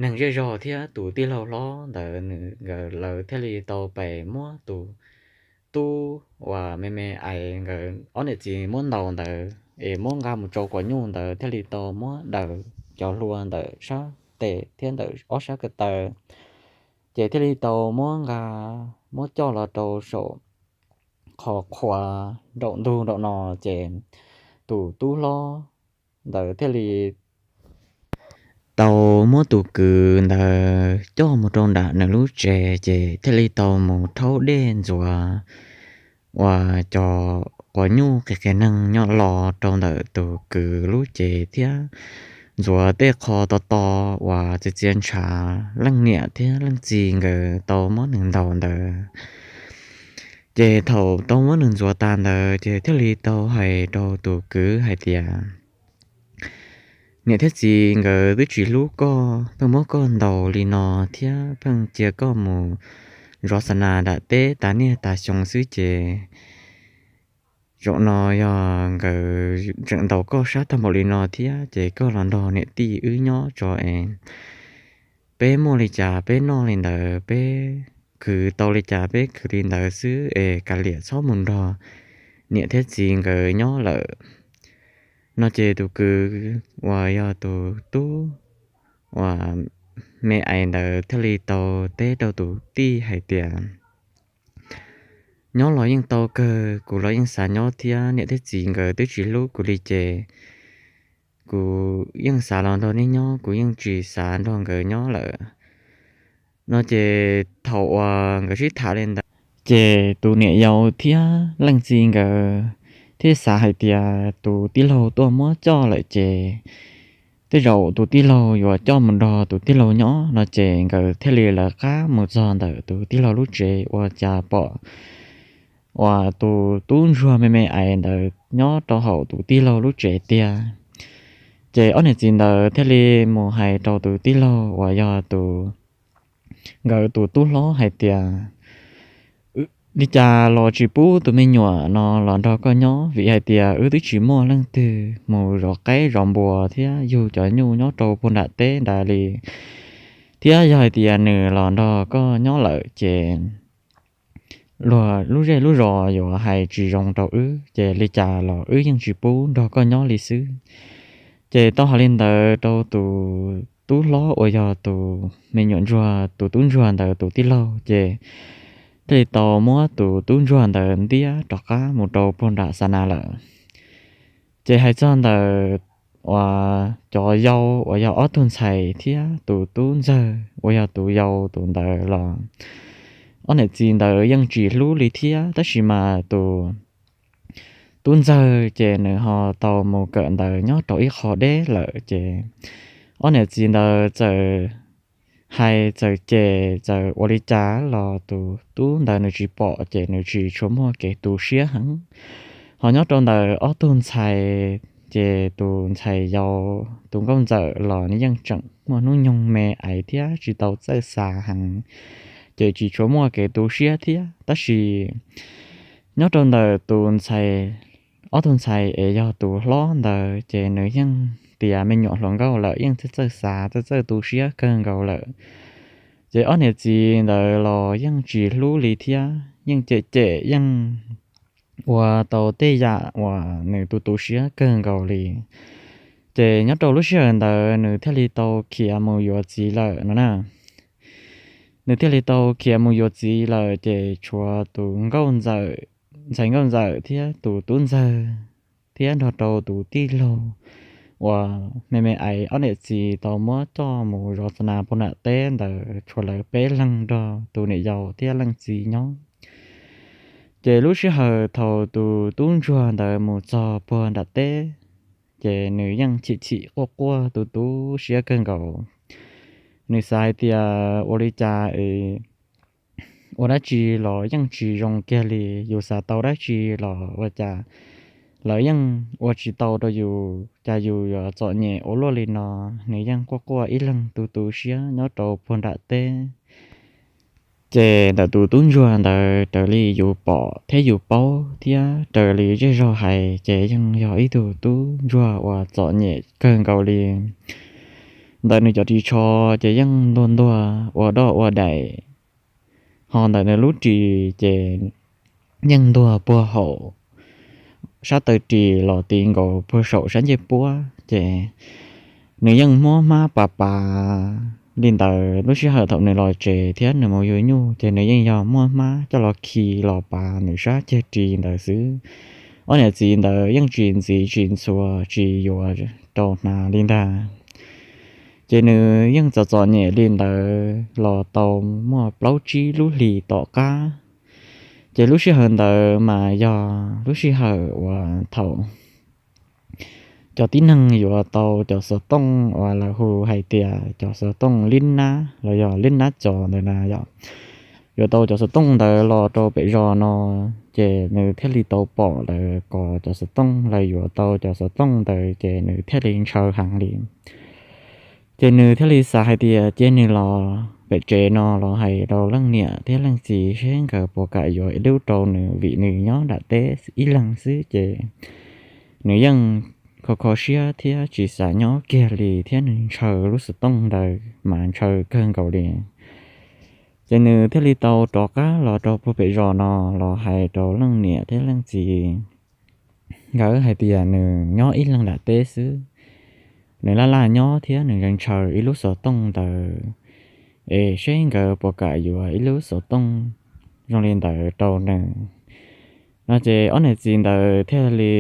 neeg zej zog thiab tus tij laug hlob ntawd, nkawd lawv thiaj li tau pes muab tus tub uas me me ais nkawd ob niam txiv muab ntaus ntawd es muab nqa mus tsau quav nyuj ntawd thiaj li tau muab daws cov hlua ntawm sab tes thiab ntawm ob sab ko taw Ces thiaj li tau muab nqa, muab coj los rau saum qhov qhuav nraum ntug nraum no, ces tus tub hlob ntawd thiaj li tau muab tus kwv ntawd coj mus rau nram nws lub tsev, ces thiaj li tau mus rhaub dej ntxuav uas cov quav nyuj qis qis neeg nyob los rau ntawm tus kwv lub cev thiab ntxuav tej qho to to uas txias txias ntshav leej niam thiab leej txiv nkawd tau muab nws ntaus ntawd. Ces thaum tau muab nws ntxuav tas ntawd ces thiaj li tau hais rau tus kwv hais tias, niam thiab txiv nkawd twb tsis hlub koj, pheej muab koj ntaus li no thiab pheej cia koj mus zov xa nas nram teb tas niaj tas xyoo xwb ces zaum no yog nkawd tseem ntaus koj sab tag npaum li no thiab ces koj los nrog niam tij wb nyob tso es peb muaj li cas peb noj li ntawd, peb khwv tau li cas peb khwv li ntawd xwb es kav liam txhob mus nrog niam thiab txiv nkawd nyob lawm. No ces tus kwv uas yog tus tub uas me ais ntawd thiaj li tau teb rau tus tij hais tias, nyob los yeej tau kawg, kuv los yeej xav nyob thiab, niam thiab txiv nkawd twb tsis hlub kuv li ces kuv yeej xav los nrog nej nyob, kuv yeej tsis xav nrog nkawd nyob lawm. No ces thaum uas nkawd sib tham li ntawd ces tus niam yau thiab leej txiv nkawd thiaj xav hais tias tus tij laug tuaj muab coj lawm ces tej zaum tus tij laug yuav coj mus nrog tus tij laug nyob no ces nkawd thiaj li lawv qab mus txog ntawm tus tij laug lub tsev ua cas pom uas tus tub ntsuag me me ais ntawd nyob rau hauv tus tij laug lub tsev tiag. Ces ob niam txiv ntawd thiaj li mus hais rau tus tij laug uas yog tus, nkawd tus tub hlob hais tias, li cas los tsis pub tus me nyuam no los nrog koj nyob vim hais tias wb twb tsis muaj leej twg mus zov qaib zov npua thiab yug cov nyuj nyob rau puag nram teb nrad li, thiab yog hais tias nws los nrog koj nyob lawm ces luag lub zej lub zos yuav hais tsis zoo rau wb ces li cas los wb yeej tsis pub nrog koj nyob li xwb. Ces tau hais li ntawd rau tus tub hlob uas yog tus me nyuam ntsuag, tus tub ntsuag ntawd tus tij laug ces thiaj li tau muab tus tub ntsuag ntawd ntiab rov qab mus rau puag nram xa nas lawm. Ces hais txog ntawm uas cov yau uas yog ob tug ntxhais thiab tus tub ntxawg uas yog tus yau tus ntawd los ob niam txiv ntawd yeej tsis hlub li thiab, tab sis mas tus tub ntxawg ces nws ho tau mus kawm ntawv nyob rau ib qho deb lawm ces ob niam txiv ntawd txawm hais txawm cem txawm ua li cas los tus tub ntawd nws tsis pom ces nws tsis tshua muaj kev tu siab heev. Ho nyob rau ntawm ob tug ntxhais ces tus ntxhais yau, tus nkauj ntxawm los nws yeej tseem muaj hnub nyoog me aiv thiab tsis tau txawj xav heev, ces tsis tshua muaj kev tu siab thiab. Tab sis nyob rau ntawm tus ntxhais, ob tug ntxhais es yog tus hlob ntawd ces nws yeej tiav me nyuam hluas nkauj lawm, yeej txawj txawj xav txawj txawj tu siab kawg nkaus lawm. Ces ob niam txiv ntawd los yeej tsis hlub li thiab, yeej cem cem yeej ua tau tej yam uas nws tu tu siab kawg nkaus li. Ces nyob rau lub sij hawm ntawd nws thiaj li tau khiav mus yuav txiv lawm no na. Nws thiaj li tau khiav mus yuav txiv lawm ces tshuav tus nkauj ntxawm, ntxhais nkauj ntxawm thiab tus tub ntxawg thiab nrog rau tus tij laug uas me me aiv ob niam txiv tau muab coj mus zov xa nas puag nram teb ntawd tshuav lawv peb leeg nrog tus niam yau thiab leej txiv nyob. Ces lub sij hawm thaum tus tub ntsuag ntawd mus txog puag nram teb, ces nws yeej chim chim quaj quaj tu tu siab kawg nkaus. Nws xav hais tias ua li cas es ua dab tsi los yeej tsis zoo kiag li, yus xav tau dab tsi los ua cas lawv yeej ua tsis tau rau yus, cas yus yuav txom nyem ua luaj li no. Nws yeej quaj quaj ib leeg tu tu siab nyob rau puag nram teb. Ces ntawm tus tub ntsuag ntawd raws li yus pom thiab yus paub thiab raws li zej zog hais ces yeej yog ib tug tub ntsuag uas txom nyem kawg nkaus li. Ntawm nws cov ris tsho ces yeej ntuag ntuag ua doj ua daim, ho ntawm nws lub ris ces yeej ntuag puag hauv sab taw ris los ti nkaus puag saum sab ncej puab, ces nws yeej muab hmab pas pas li ntawd, lub sij hawm thaum nws los tsev thiab nws mus yug nyuj ces nws yeej yog muaj hmab coj los khi los pav nws sab ceg ris ntawd xwb. Ob niam txiv ntawd yeej tsis ntxiv tsis ntxhua tsis yuav rau hnav li ntag. Ces nws yeej txom txom nyem li ntawd los tau muaj plaub tsib lub hlis tom qab. Ces lub sij hawm ntawd mas yog lub sij hawm uas thaum cov tib neeg yuav tau cov xov tooj uas lawv hu hais tias cov xov tooj lib nab los yog lib nab cov ntawd na yom. Yuav tau cov xov tooj ntawd los rau pem zos no, ces nws thiaj li tau pom lawv kov cov xov tooj, lawv yuav tau cov xov tooj ntawd ces nws thiaj li ntshaw heev li. Ces nws thiaj li xav hais tias cia nws los pem tsev no los hais rau leej niam thiab leej txiv seb nkawd puas kam yuav ib lub rau nws, vim nws nyob nram teb ib leeg xwb ces nws yeej kho kho siab thiab tsis xav nyob kiag li thiab nws ntshaw lub xov tooj ntawd mas ntshaw kawg nkaus li. Ces nws thiaj li tau rov qab los rau puag pem zos no los hais rau leej niam thiab leej txiv nkawd hais tias nws nyob ib leeg nram teb xwb, nws laj laj nyob thiab nws ntshaw ib lub xov tooj ntawd, es seb nkawd puas kam yuav ib lub xov tooj zoo li ntawd rau nws no. Ces ob niam txiv ntawd thiaj li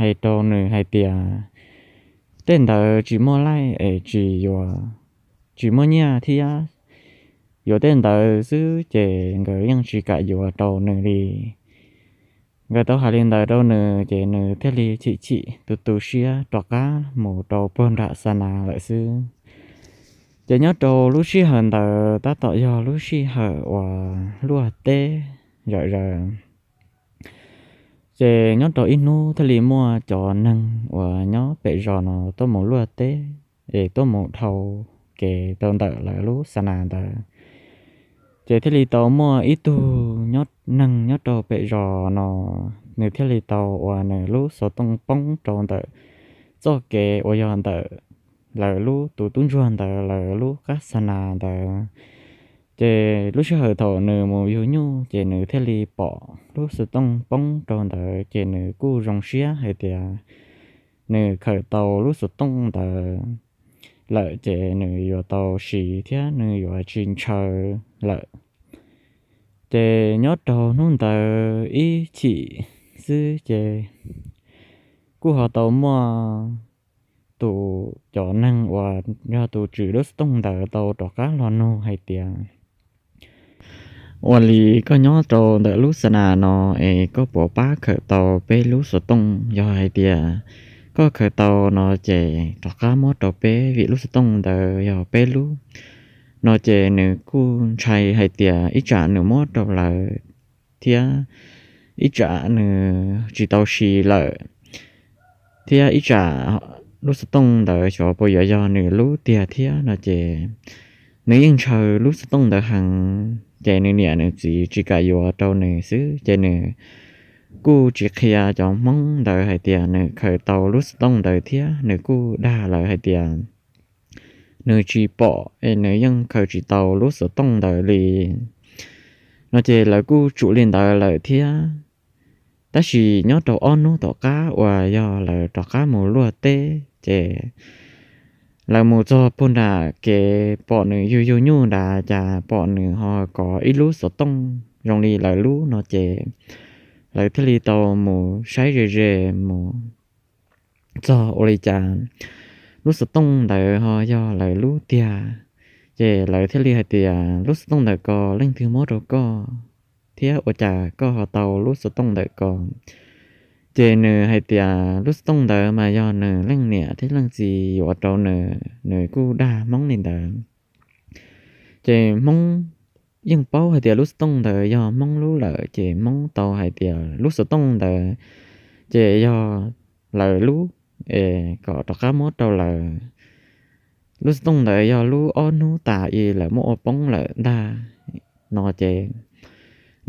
hais rau nws hais tias tej ntawd tsis muaj laij es tsis yuav, tsis muaj nyiaj thiab, yuav tej ntawd xwb ces nkawd yeej tsis kam yuav rau nws li. Nkawd tau hais li ntawd rau nws ces nws thiaj li chim chim tu tu siab rov qab mus rau puag nram xa nas lawm xwb. Ces nyob rau lub sij hawm ntawd tab tom yog lub sij hawm uas luaj teb zom zaws. Ces nyob rau ib hnub thiaj li muaj cov neeg uas nyob pem zos no tuaj mus luaj teb es tuaj mus dhau kev rau ntawm lawv lub xa nas ntawd. Ces thiaj li tau muaj ib tug neeg nyob rau pem zos no, nws thiaj li tau ua nws lub xov tooj poob rau ntawm txoj kev uas yog ntawm lawv lub tus tub ntsuag ntawd lawv lub qab xa nas ntawd. Ces lub sij hawm thaum nws mus yug nyuj ces nws thiaj li pom lub xov tooj poob rau ntawd ces nws kuj zoo siab hais tias nws khaws tau lub xov tooj ntawd lawm ces nws yuav tau siv thiab nws yuav tsis ntshaw lawm. Ces nyob rau hnub ntawd ib chim xwb ces kuj ho tau muaj tus, cov neeg uas yog tus tswv lub xov tooj ntawd tau rov qab los nug hais tias, ua li koj nyob rau ntawm lub xa nas no es koj puas pab khaws tau peb lub xov tooj? Yog hais tias koj khaws tau no ces rov qab muab rau peb, vim lub xov tooj ntawd yog peb lub no. Ces nws kuj ntshai hais tias ib tsam nws muab rau lawv thiab ib tsam nws tsis tau siv lawm, thiab ib tsam lub xov tooj ntawd xyov puas yuav yog nws lub tiag thiab no ces nws yeej ntshaw lub xov tooj ntawd heev. Ces nws niam nws txiv tsis kam yuav rau nws xwb ces nws kuj tsis qhia cov Hmoob ntawd hais tias nws khaws tau lub xov tooj ntawd thiab nws kuj dag lawv hais tias nws tsis pom es nws yeej khaws tsis tau lub xov tooj ntawd li no ces lawv kuj tsum li ntawd lawm thiab. Tab sis nyob rau ob hnub tom qab uas yog lawv rov qab mus luaj teb ces lawv mus txog puag nram kev pom nws yug yug nyuj nrad cas pom nws ho kov ib lub xov tooj zoo li lawv lub no ces lawv thiaj li tau mus saib ze ze mus txog ua li cas lub xov tooj ntawd ho yog lawv lub tiag. Ces lawv thiaj li hais tias, lub xov tooj ntawm ko leej twg muab rau koj thiab ua cas koj ho tau lub xov tooj ntawm ko? Ces nws hais tias lub xov tooj ntawd mas yog nws leej niam thiab leej txiv yuav rau nws, nws kuj dag Hmoob li ntawd. Ces Hmoob yeej paub hais tias lub xov tooj ntawd yog Hmoob lub lawm ces Hmoob tau hais tias lub xov tooj ntawd ces yog lawv lub es kom rov qab muab rau lawv. Lub xov tooj ntawd yog lub ob hnub tas i lawv muab ua poob lawm ntag no ces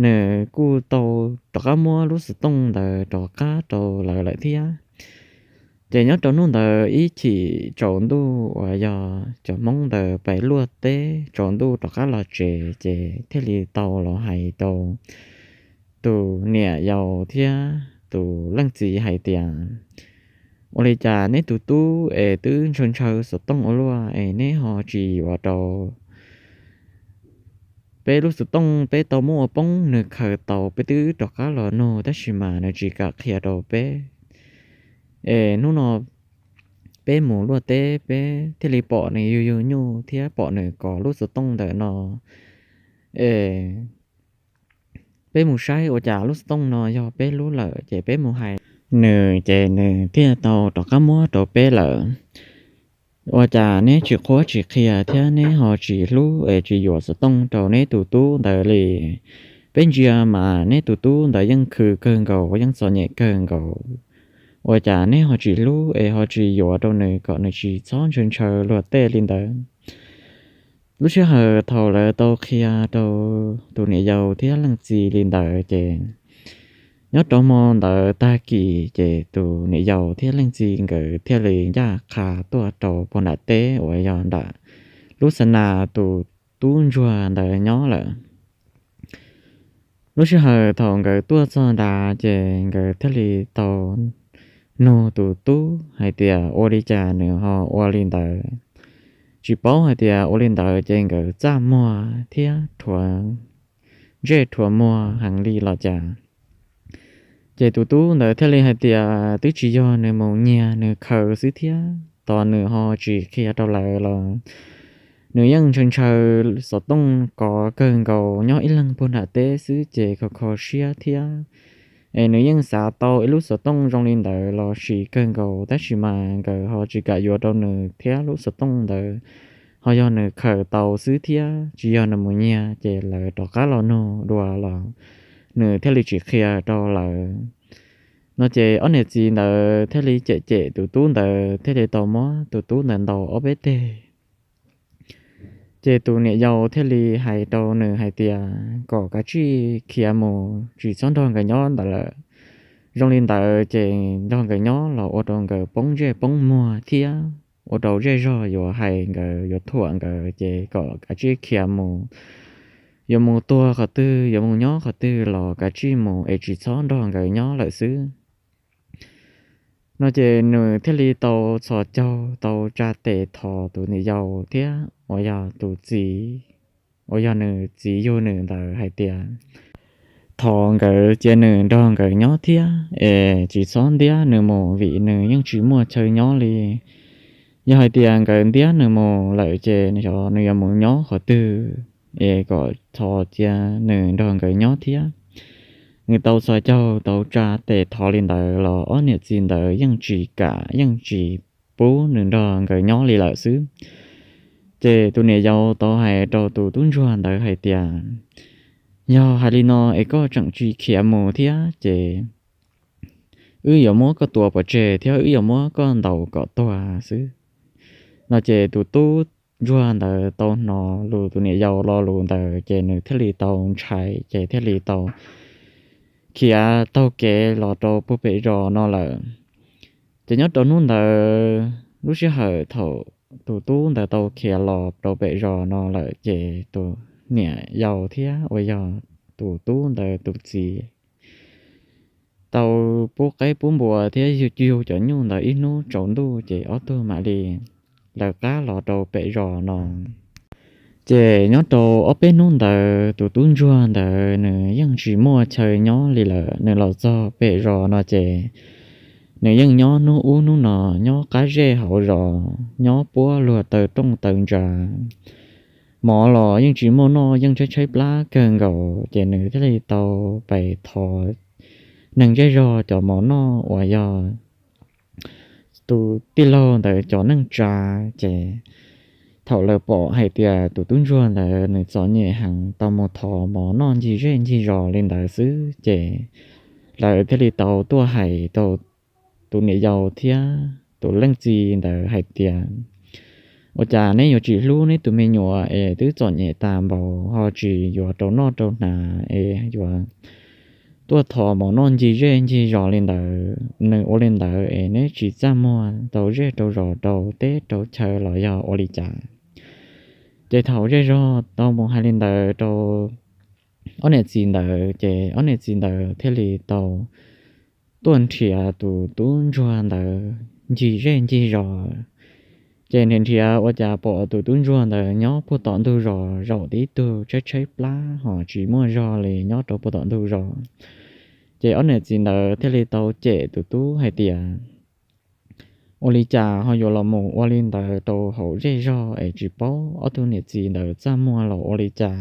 nws kuj tau rov qab muab lub xov tooj ntawd rov qab rau lawv lawm thiab. Ces nyob rau hnub ntawd ib chim tsaus ntuj uas yog cov Hmoob ntawd pais luaj teb tsaus ntuj rov qab los tsev ces thiaj li tau los hais rau tus niam yau thiab tus leej txiv hais tias, Ua li cas neb tus tub es twb ntshaw ntshaw xov tooj ua luaj es neb ho tsis yuav rau peb lub xov tooj peb tau muab ua poob nws khaws tau, peb twb rov qab los nug tab sis mas nws tsis kam qhia rau peb. Es hnub no peb mus luaj teb peb thiaj li pom nws yug yug nyuj thiab pom nws kov lub xov tooj ntawm no. Es peb mus saib ua cas lub xov tooj no yog peb lub lawm ces peb mus hais nws ces nws thiaj tau rov qab muab rau peb lawm. Ua cas neb tsis qhuab tsis qhia thiab neb ho tsis hlub es tsis yuav xov tooj rau neb tus tub ntawd li? Peb ntsia mas neb tus tub ntawd yeej khwv kawg nkaus yeej txom nyem kawg nkaus. Ua cas neb ho tsis hlub es ho tsis yuav rau nws kom nws tsis txhob ntshaw ntshaw luag tej li ntawd? Lub sij hawm thaum lawv tau qhia rau tus niam yau thiab leej txiv li ntawd ces nyob rau hmo ntawd tag kis ces tus niam yau thiab leej txiv nkawd thiaj li ncaj qha tuaj rau puag nram teb uas yog nram lub xa nas tus tub ntsuag ntawd nyob lawm. Lub sij hawm thaum nkawd tuaj txog nrad ces nkawd thiaj li tau nug tus tub hais tias ua li cas nws ho ua li ntawd. Tsis paub hais tias ua li ntawd ces nkawd txaj muag thiab rhuav ntsej rhuav muag heev li los cas. Ces tus tub ntawd thiaj li hais tias twb tsis yog nws mus nyiag nws khaws xwb thiab tos nws ho tsis qhia rau lawv los nws yeej ntshaw ntshaw xov tooj kov kawg nkaus nyob ib leeg puag nram teb xwb ces kho kho siab thiab. Es nws yeej xav tau ib lub xov tooj zoo li ntawd los siv kawg nkaus tab sis mas nkawd ho tsis kam yuav rau nws thiab lub xov tooj ntawd ho yog nws khaws tau xwb thiab tsis yog nws mus nyiag ces lawv rov qab los nug dua los nws thiaj li tsis qhia rau lawv. No ces ob niam txiv ntawd thiaj li cem cem tus tub ntawd thiaj li tau muab tus tub ntawd ntaus ob peb teg. Ces tus niam yau thiaj li hais rau nws hais tias kom kav tsij khiav mus tsis txhob nrog nkawd nyob ntawd lawm. Zoo li ntawd ces nrog nkawd nyob los ua rau nkawd poob ntsej poob muag thiab ua rau zej zog yuav hais nkawd yuav thuam nkawd ces kom kav tsij khiav mus. Yuav mus tuag qhov twg yuav mus nyob qhov twg los kav tsij mus es tsis txhob nrog nkawd nyob lawm xwb. No ces nws thiaj li tau txhos caug tau tsa tes thov tus niam yau thiab uas yog tus txiv uas yog nws txiv yug nws ntawd hais tias thov nkawd cia nws nrog nkawd nyob thiab es tsis txhob ntiab nws mus vim nws yeej tsis muaj chaw nyob li. Yog hais tias nkawd ntiab nws mus lawm ces nws yuav mus nyob qhov twg es kom thov cia nws nrog nkawd nyob thiab. Nws tau txhos caug tau tsa tes thov li ntawd los ob niam txiv ntawd yeej tsis kam yeej tsis pub nws nrog nkawd nyob li lawm xwb. Ces tus niam yau tau hais rau tus tub ntsuag ntawd hais tias yog hais li no es koj tseem tsis khiav mus thiab ces wb yuav muab koj tua pov tseg thiab wb yuav muab koj ntaus kom tuag xwb. No ces tus tub ntsuag ntawd tau hnov lus tus niam yau lo lus ntawd ces nws thiaj li tau ntshai ces thiaj li tau khiav taug kev los rau puag pem zos no lawm. Ces nyob rau hnub ntawd lub sij hawm thaum tus tub ntawd tau khiav los rau pem zos no lawm ces tus niam yau thiab uas yog tus tub ntawd tus txiv tau pub qaib pub npua thiab yug cov nyuj ntawd ib hnub tsaus ntuj ces ob tug mam li lawv qab los rau pem zos no. Ces nyob rau ob peb hnub ntawd tus tub ntsuag ntawd nws yeej tsis muaj chaw nyob li lawm, nws los txog pem zos no ces nws yeej nyob hnub ub hnub no, nyob qab zej hauv zos, nyob puab luag taw rooj taw ntsa. Mov los yeej tsis muaj noj, yeej tshaib tshaib plab kawg nkaus ces nws thiaj li tau pais thov neeg zej zog cov mov noj uas yog tus tij laug ntawd cov neej tsa. Ces thaum lawv pom hais tias tus tub ntsuag ntawd nws txom nyem heev tau mus thov mov noj ncig zej ncig zos li ntawd xwb ces lawv thiaj li tau tuaj hais rau tus niam yau thiab tus leej txiv ntawd hais tias ua cas neb yuav tsis hlub neb tus me nyuam es twb txom nyem tas npaum ho tsis yuav rau noj rau hnav es yuav tuaj thov mov noj ncig zej ncig zos li ntawd. Nws ua li ntawd es neb tsis txaj muag rau zej rau zos rau teb rau chaw los yog ua li cas? Ces thaum zej zog tau mus hais li ntawd rau ob niam txiv ntawd ces ob niam txiv ntawd thiaj li tau tuaj nrhiav tus tub ntsuag ntawd ncig zej ncig zos. Ces nrhiav nrhiav ua cas pom tus tub ntsuag ntawd nyob puag tom ntug zos zaum tib tug tshaib tshaib plab ho tsis muaj zog li nyob rau puag tom ntug zos. Ces ob niam txiv ntawd thiaj li tau cem tus tub hais tias, ua li cas ho yuav los mus ua li ntawd rau hauv zej zog es tsis paub ob tug niam txiv ntawd txaj muag los ua li cas.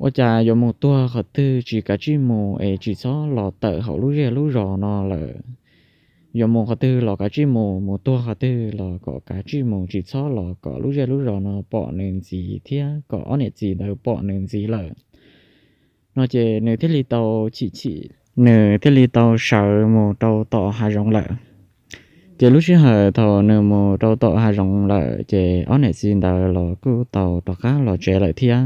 Ua cas yuav mus tuag qhov twg tsis kav tsij mus es tsis txhob los tawm hauv lub zej lub zos no lawm. Yuav mus qhov twg los kav tsij mus, mus tuag qhov twg los kom kav tsij mus, tsis txhob los kom lub zej lub zos no pom nws ntxiv thiab kom ob niam txiv ntawd pom nws ntxiv lawm. No ces nws thiaj li tau chim chim, nws thiaj li tau sawv mus rau tom hav zoov lawm. Ces lub sij hawm thaum nws mus rau tom hav zoov lawm ces ob niam txiv ntawd los kuj tau rov qab los tsev lawm thiab.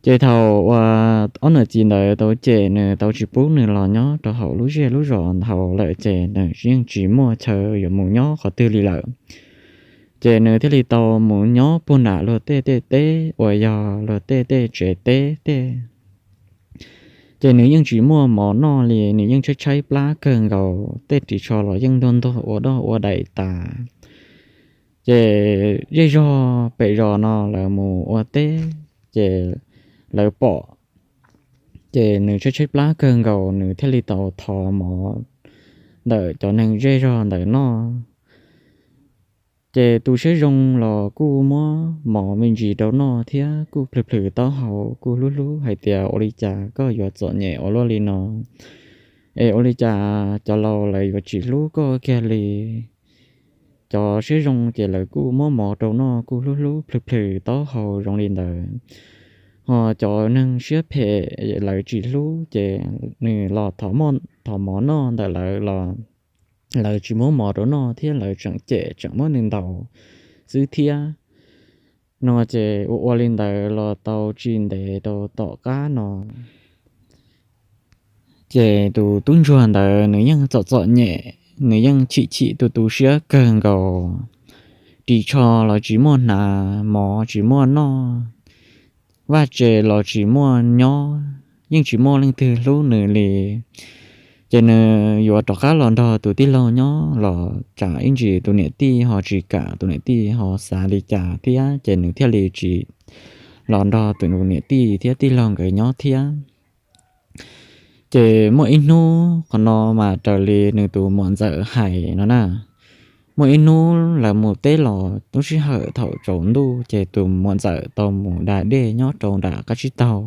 Ces thaum uas ob niam txiv ntawd tau cem nws tau tsis pub nws los nyob rau hauv lub zej lub zos ntawd lawm ces nws yeej tsis muaj chaw yuav mus nyob qhov twg li lawm. Ces nws thiaj li tau mus nyob puag nram luag tej tej teb uas yog luag tej tej tsev teb tej. Ces nws yeej tsis muaj mov noj li, nws yeej tshaib tshaib plab kawg nkaus, tej ris tsho los yeej ntuag ntuag ua doj ua daim tas. Ces zej zog pem zos no lawv mus ua teb, ces lawv pom, ces nws tshaib tshaib plab kawg nkaus, nws thiaj li tau thov mov ntawm cov neeg zej zog ntawd noj. Ces tus siab zoo los kuj muab mov me ntsis rau noj thiab kuj plhws plhws taub hau, kuj hlub hlub hais tias ua li cas koj yuav txom nyem ua luaj li no, es ua li cas cov laus lawv yuav tsis hlub koj kiag li. Cov siab zoo ces lawv kuj muab mov rau noj kuj hlub hlub plhws plhws taub hau zoo li ntawd. Ho cov neeg siab phem lawv tsis hlub ces nws los thov mov noj ntawm lawv los lawv tsis muab mov rau noj thiab lawv tseem cem tseem muab nws ntaus xwb thiab. No ces ua ua li ntawd los tau tsis ntev rau tom qab no ces tus tub ntsuag ntawd nws yeej txom txom nyem, nws yeej chim chim tu tu siab kawg nkaus. Ris tsho los tsis muaj hnav, mov tsis muaj noj, vaj tse los tsis muaj nyob, yeej tsis muaj leej twg hlub nws li. Ces nws yuav rov qab los nrog tus tij laug nyob los tsam ib ntsis tus niam tij ho tsis kam, tus niam tij ho xav li cas thiab, ces nws thiaj li tsis los nrog tus niam tij thiab tij laug nkawd nyob thiab. Ces muaj ib hnub, qhov no mas raws li nws tus muam ntxawm hais no na, muaj ib hnub lawv mus teb los lub sij hawm thaum tsaus ntuj ces tus muam ntxawm tau mus da dej nyob rau nram qab tsib taug.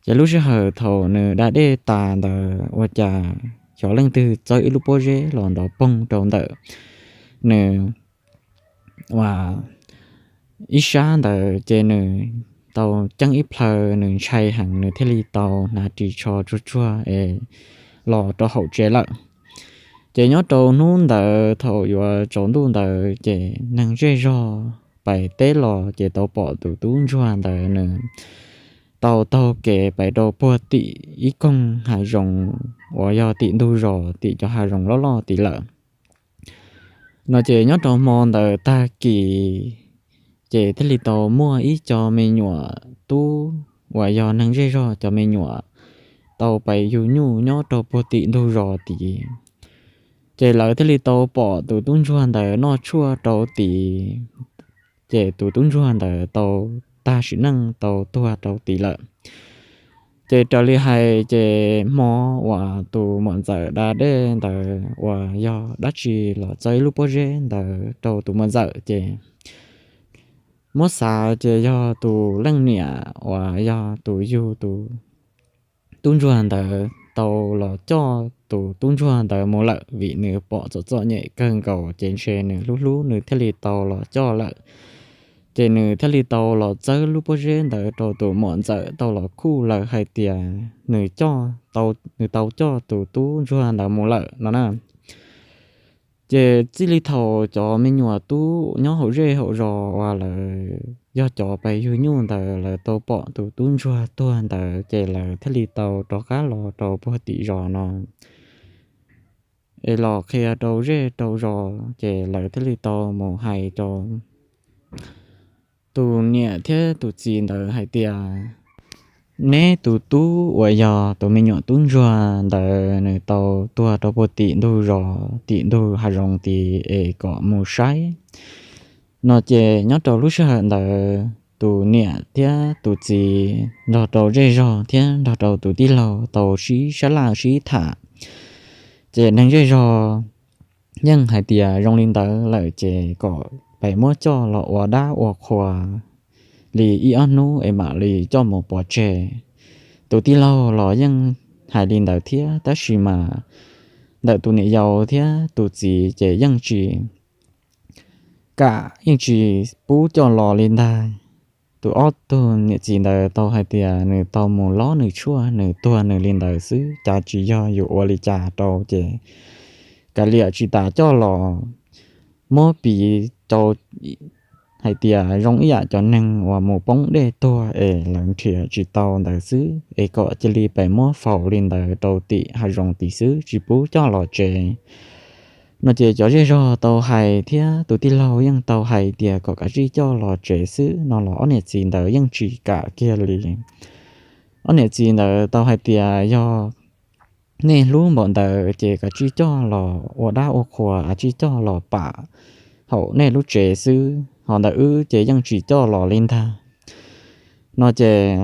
Ces lub sij hawm thaum nws da dej tas ntawd ua cas xyov leej twg txawb ib lub pob zeb los ntov poog rau ntawm nws ua ib sab ntawd ces nws tau ceeb ib plhaw, nws ntshai heev nws thiaj li tau hnav ris tsho tsuag tsuag es los rau hauv tsev lawm. Ces nyob rau hnub ntawd thaum yuav tsaus ntuj ntawd ces neeg zej zog pais teb los ces tau pom tus tub ntsuag ntawd nws tau taug kev pais rau puag tim ib koog hav zoov uas yog tim ntug zos tim cov hav zoov loj loj tid lawm. No ces nyob rau hmo ntawd tag kis ces thiaj li tau muaj ib co me nyuam tub uas yog neeg zej zog cov me nyuam tau pais yug nyuj nyob rau puag tim ntug zos tid. Ces lawv thiaj li tau pom tus tub ntsuag ntawd noj tshuaj rau tid, ces tus tub ntsuag ntawd tau tag sim neej tau tuag rau tid lawm. Ces raws li hais ces hmo uas tus muam ntxawm da dej ntawd uas yog dab tsi los txawb ib lub pob zeb ntawd rau tus muam ntxawm ces muab xav ces yog tus leej niam uas yog tus yug tus tub ntsuag ntawd tau los coj tus tub ntsuag ntawd mus lawm, vim nws pom txom txom nyem kawg nkaus ces ntshe nws hlub hlub nws thiaj li tau los coj lawm. Ces nws thiaj li tau los txawb lub pob zeb ntawd rau tus muam ntxawm tau los khuj lawm hais tias nws coj, nws tau coj tus tub ntsuag ntawd mus lawm no na. Ces txij li thaum cov me nyuam tub nyob hauv zej hauv zos uas lawv yog cov pais yug nyuj ntawd lawv tau pom tus tub ntsuag tuag ntawd ces lawv thiaj li tau rov qab los rau puag tim zos no es los qhia rau zej rau zos, ces lawv thiaj li tau mus hais rau tus niam thiab tus txiv ntawd hais tias Neb tus tub uas yog tus me nyuam tub ntsuag ntawd nws tau tuag rau puag tim ntug zos tim ntug hav zoov tid es kom mus saib. No ces nyob rau lub sij hawm ntawd tus niam thiab tus txiv nrog rau zej zog thiab nrog rau tus tij laug tau sib sab laj sib tham, ces neeg zej zog yeej hais tias zoo li ntawd lawm ces kom pes muab coj los ua dab ua qhua li ib ob hnub es mam li coj mus pov tseg. Tus tij laug los yeej hais li ntawd thiab, tab sis mas ntawm tus niam yau thiab tus txiv ces yeej tsis kam, yeej tsis pub coj los li ntag. Tus ob tug niam txiv ntawd tau hais tias nws tau mus lob nws tshuaj, nws tuag nws li ntawd xwb, cas tsis yog yus ua li cas rau ces kav liam tsis tas coj los muab piv rau hais tias zoo ib yam cov neeg uas mus poob dej tuag es lawv nrhiav tsis tau ntawd xwb es kom cia li pes muab faus li ntawd rau tim hav zoov tid xwb, tsis pub coj los tsev. No ces cov zej zog tau hais thiab tus tij laug yeej tau hais tias kom kav tsij coj los tsev xwb no los ob niam txiv ntawd yeej tsis kam kiag li. Ob niam txiv ntawd tau hais tias yog nej hlub npaum ntawd ces kav tsij coj los ua dab ua qhua, kav tsij coj los pam hauv nej lub tsev xwb, ho ntawm wb ces yeej tsis coj los li ntag. No ces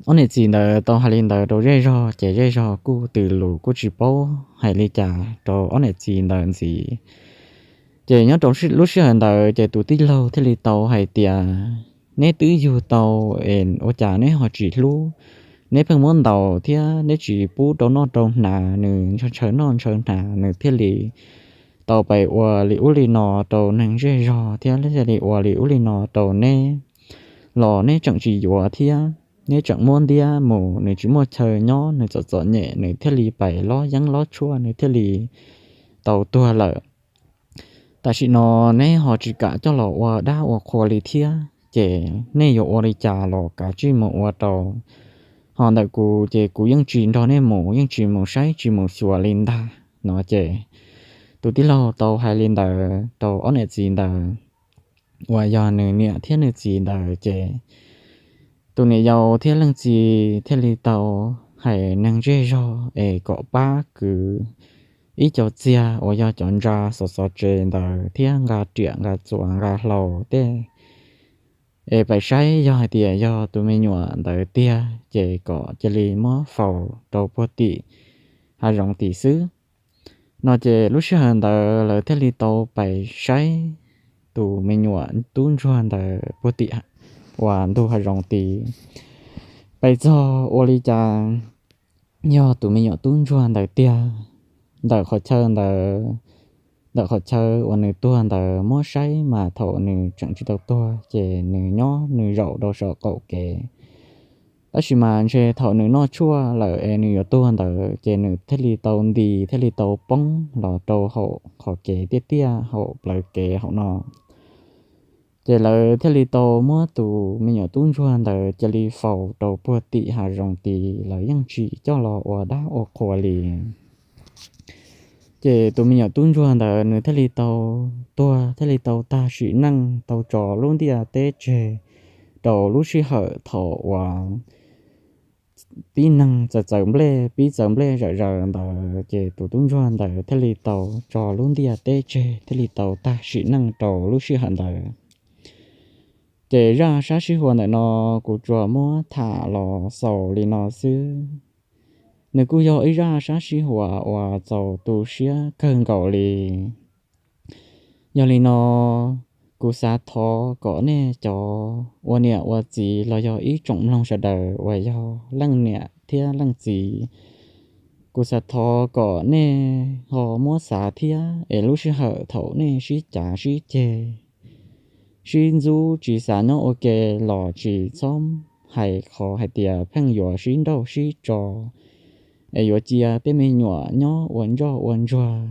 ob niam txiv ntawd tau hais li ntawd rau zej zog ces zej zog kuj tws lus kuj tsis paub hais li cas rau ob niam txiv ntawd ntxiv. Ces nyob rau lub sij hawm ntawd ces tus tij laug thiaj li tau hais tias, neb twb yug tau es ua cas neb ho tsis hlub? Neb pheej muab ntaus thiab neb tsis pub rau noj rau hnav, nws ntshaw noj ntshaw hnav, nws thiaj li tau pes ua li ub li no rau neeg zej zog thiab thiaj li ua li ub li no rau neb, los neb tseem tsis yuav thiab, neb tseem muab ntiab mus, nws tsis muaj chaw nyob, nws txom txom nyem, nws thiaj li pes lob yeeb lob tshuaj, nws thiaj li tau tuag lawm. Tam sim no neb ho tsis kam coj los ua dab ua qhua li thiab, ces nej yuav ua li cas los kav tsij mus ua rau. Ho ntawm kuv ces kuv yeej tsis nrog nej mus, yeej tsis mus saib tsis mus xyuas li ntag. No ces tus tij laug tau hais li ntawd rau ob niam txiv ntawd uas yog nws niam thiab nws txiv ntawd ces tus niam yau thiab leej txiv thiaj li tau hais neeg zej zog es kom pab kwv ib co txiag uas yog cov ntsa xov xov tsev ntawd thiab nqa riam nqa txuas nqa hlau tej es pais saib yog hais tias yog tus me nyuam ntawd tiag ces kom cia li muab faus rau puag tim hav zoov tim xwb. No ces lub sij hawm ntawd lawv thiaj li tau pais saib tus me nyuam tub ntsuag ntawd puag tim uas ntug hav zoov tid. Pais txog ua li cas yog tus me nyuam tub ntsuag ntawd tiag. Ntawm qhov chaw ntawd, ntawm qhov chaw uas nws tuag ntawd muab saib mas thaum nws tseem tsis tau tuag ces nws nyob nws zaum rau saum qaum kev. Tab sis mas ntshe thaum nws noj tshuaj lawm es nws yuav tuag ntawd ces nws thiaj li tau nti thiaj li tau poob los rau hauv qhov kev tiaj tiaj hauv plawv kev hauv no. Ces lawv thiaj li tau muab tus me nyuam tub ntsuag ntawd cia li faus rau puag tim hav zoov tid, lawv yeej tsis coj los ua dab ua qhua li. Ces tus me nyuam tub ntsuag ntawd nws thiaj li tau tuag thiaj li tau tag sim neej tau tso lub ntiaj teb tseg rau lub sij hawm thaum uas tib neeg txawm txawv nplej pib txawv nplej zawm zaws ntawd ces tus tub ntsuag ntawd thiaj li tau tso lub ntiaj teb tseg thiaj li tau tag sim neej rau lub sij hawm ntawd. Ces zaj sab sib huas ntawm no kuv tsuas muab tham los xaus li no xwb. Nws kuj yog ib zaj sab sib huas uas txaus tu siab kawg nkaus li. Yog li no, kuv xav thov kom nej cov ua niam ua txiv los yog ib tsoom mloog sawv daws uas yog leej niam thiab leej txiv, kuv xav thov kom nej ho muab xav thiab es lub sij hawm thaum nej sib cav sib ceg, sib ntxub tsis xav nyob ua ke los tsis txhob hais qhov hais tias pheej yuav sib nrauj sib tso es yuav cia tej me nyuam nyob ua ntsoj ua ntsuag.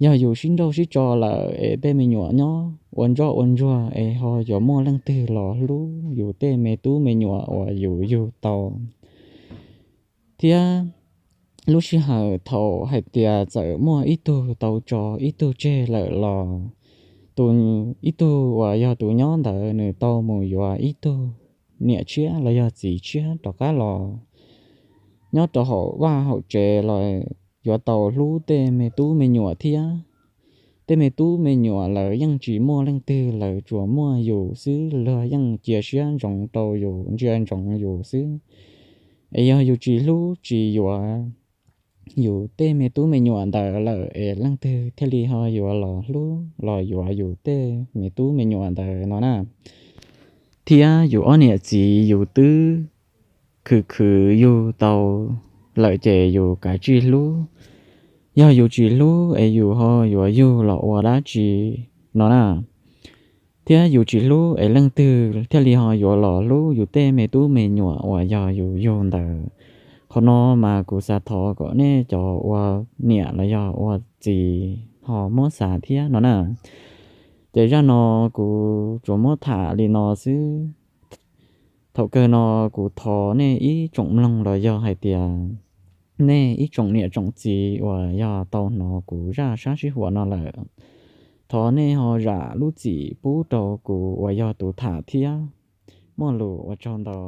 Yog yus sib nrauj sib tso lawm es tej me nyuam nyob ua ntsoj ua ntsuag es ho yuav muaj leej twg los hlub yus tej me tub me nyuam uas yus yug tau? Thiab lub sij hawm thaum hais tias txawm muaj ib tug tau tso ib tug tseg lawm los tus, ib tug uas yog tus nyob ntawd nws tau mus yuav ib tug niam tshiab los yog txiv tshiab rov qab los nyob rau hauv vaj hauv tsev los yuav tau hlub tej me tub me nyuam thiab. Tej me tub me nyuam lawv yeej tsis muaj leej twg, lawv tsuas muaj yus xwb, luag yeej cia siab ntsoov rau yus, ntsia ntsoov yus xwb. Es yog yus tsis hlub tsis yuav yus tej me tub me nyuam ntawd lawm es leej twg thiaj li ho yuav los hlub los yuav yus tej me tub me nyuam ntawd no na. Thiab yus ob niam txiv yus twb khwv khwv yug tau lawm ces yus kav tsij hlub. Yog yus tsis hlub es yus ho yuav yug los ua dab tsi no na. Thiab yus tsis hlub es leej twg thiaj li ho yuav los hlub yus tej me tub me nyuam uas yog yus yug ntawd. Qhov no mas kuv xav thov kom nej cov ua niam los yog ua txiv ho muab xav thiab no na. Ces zaj no kuv tsuas muab tham li no xwb. Thaum kawg no kuv thov nej ib tsoom mloog los yog hais tias nej ib tsoom niam tsoom txiv uas yog tau hnov kuv zaj sab sib huam no lawm, thov nej ho zam lub txim pub rau kuv uas yog tus tham thiab. Muaj lus ua tsaug ntau.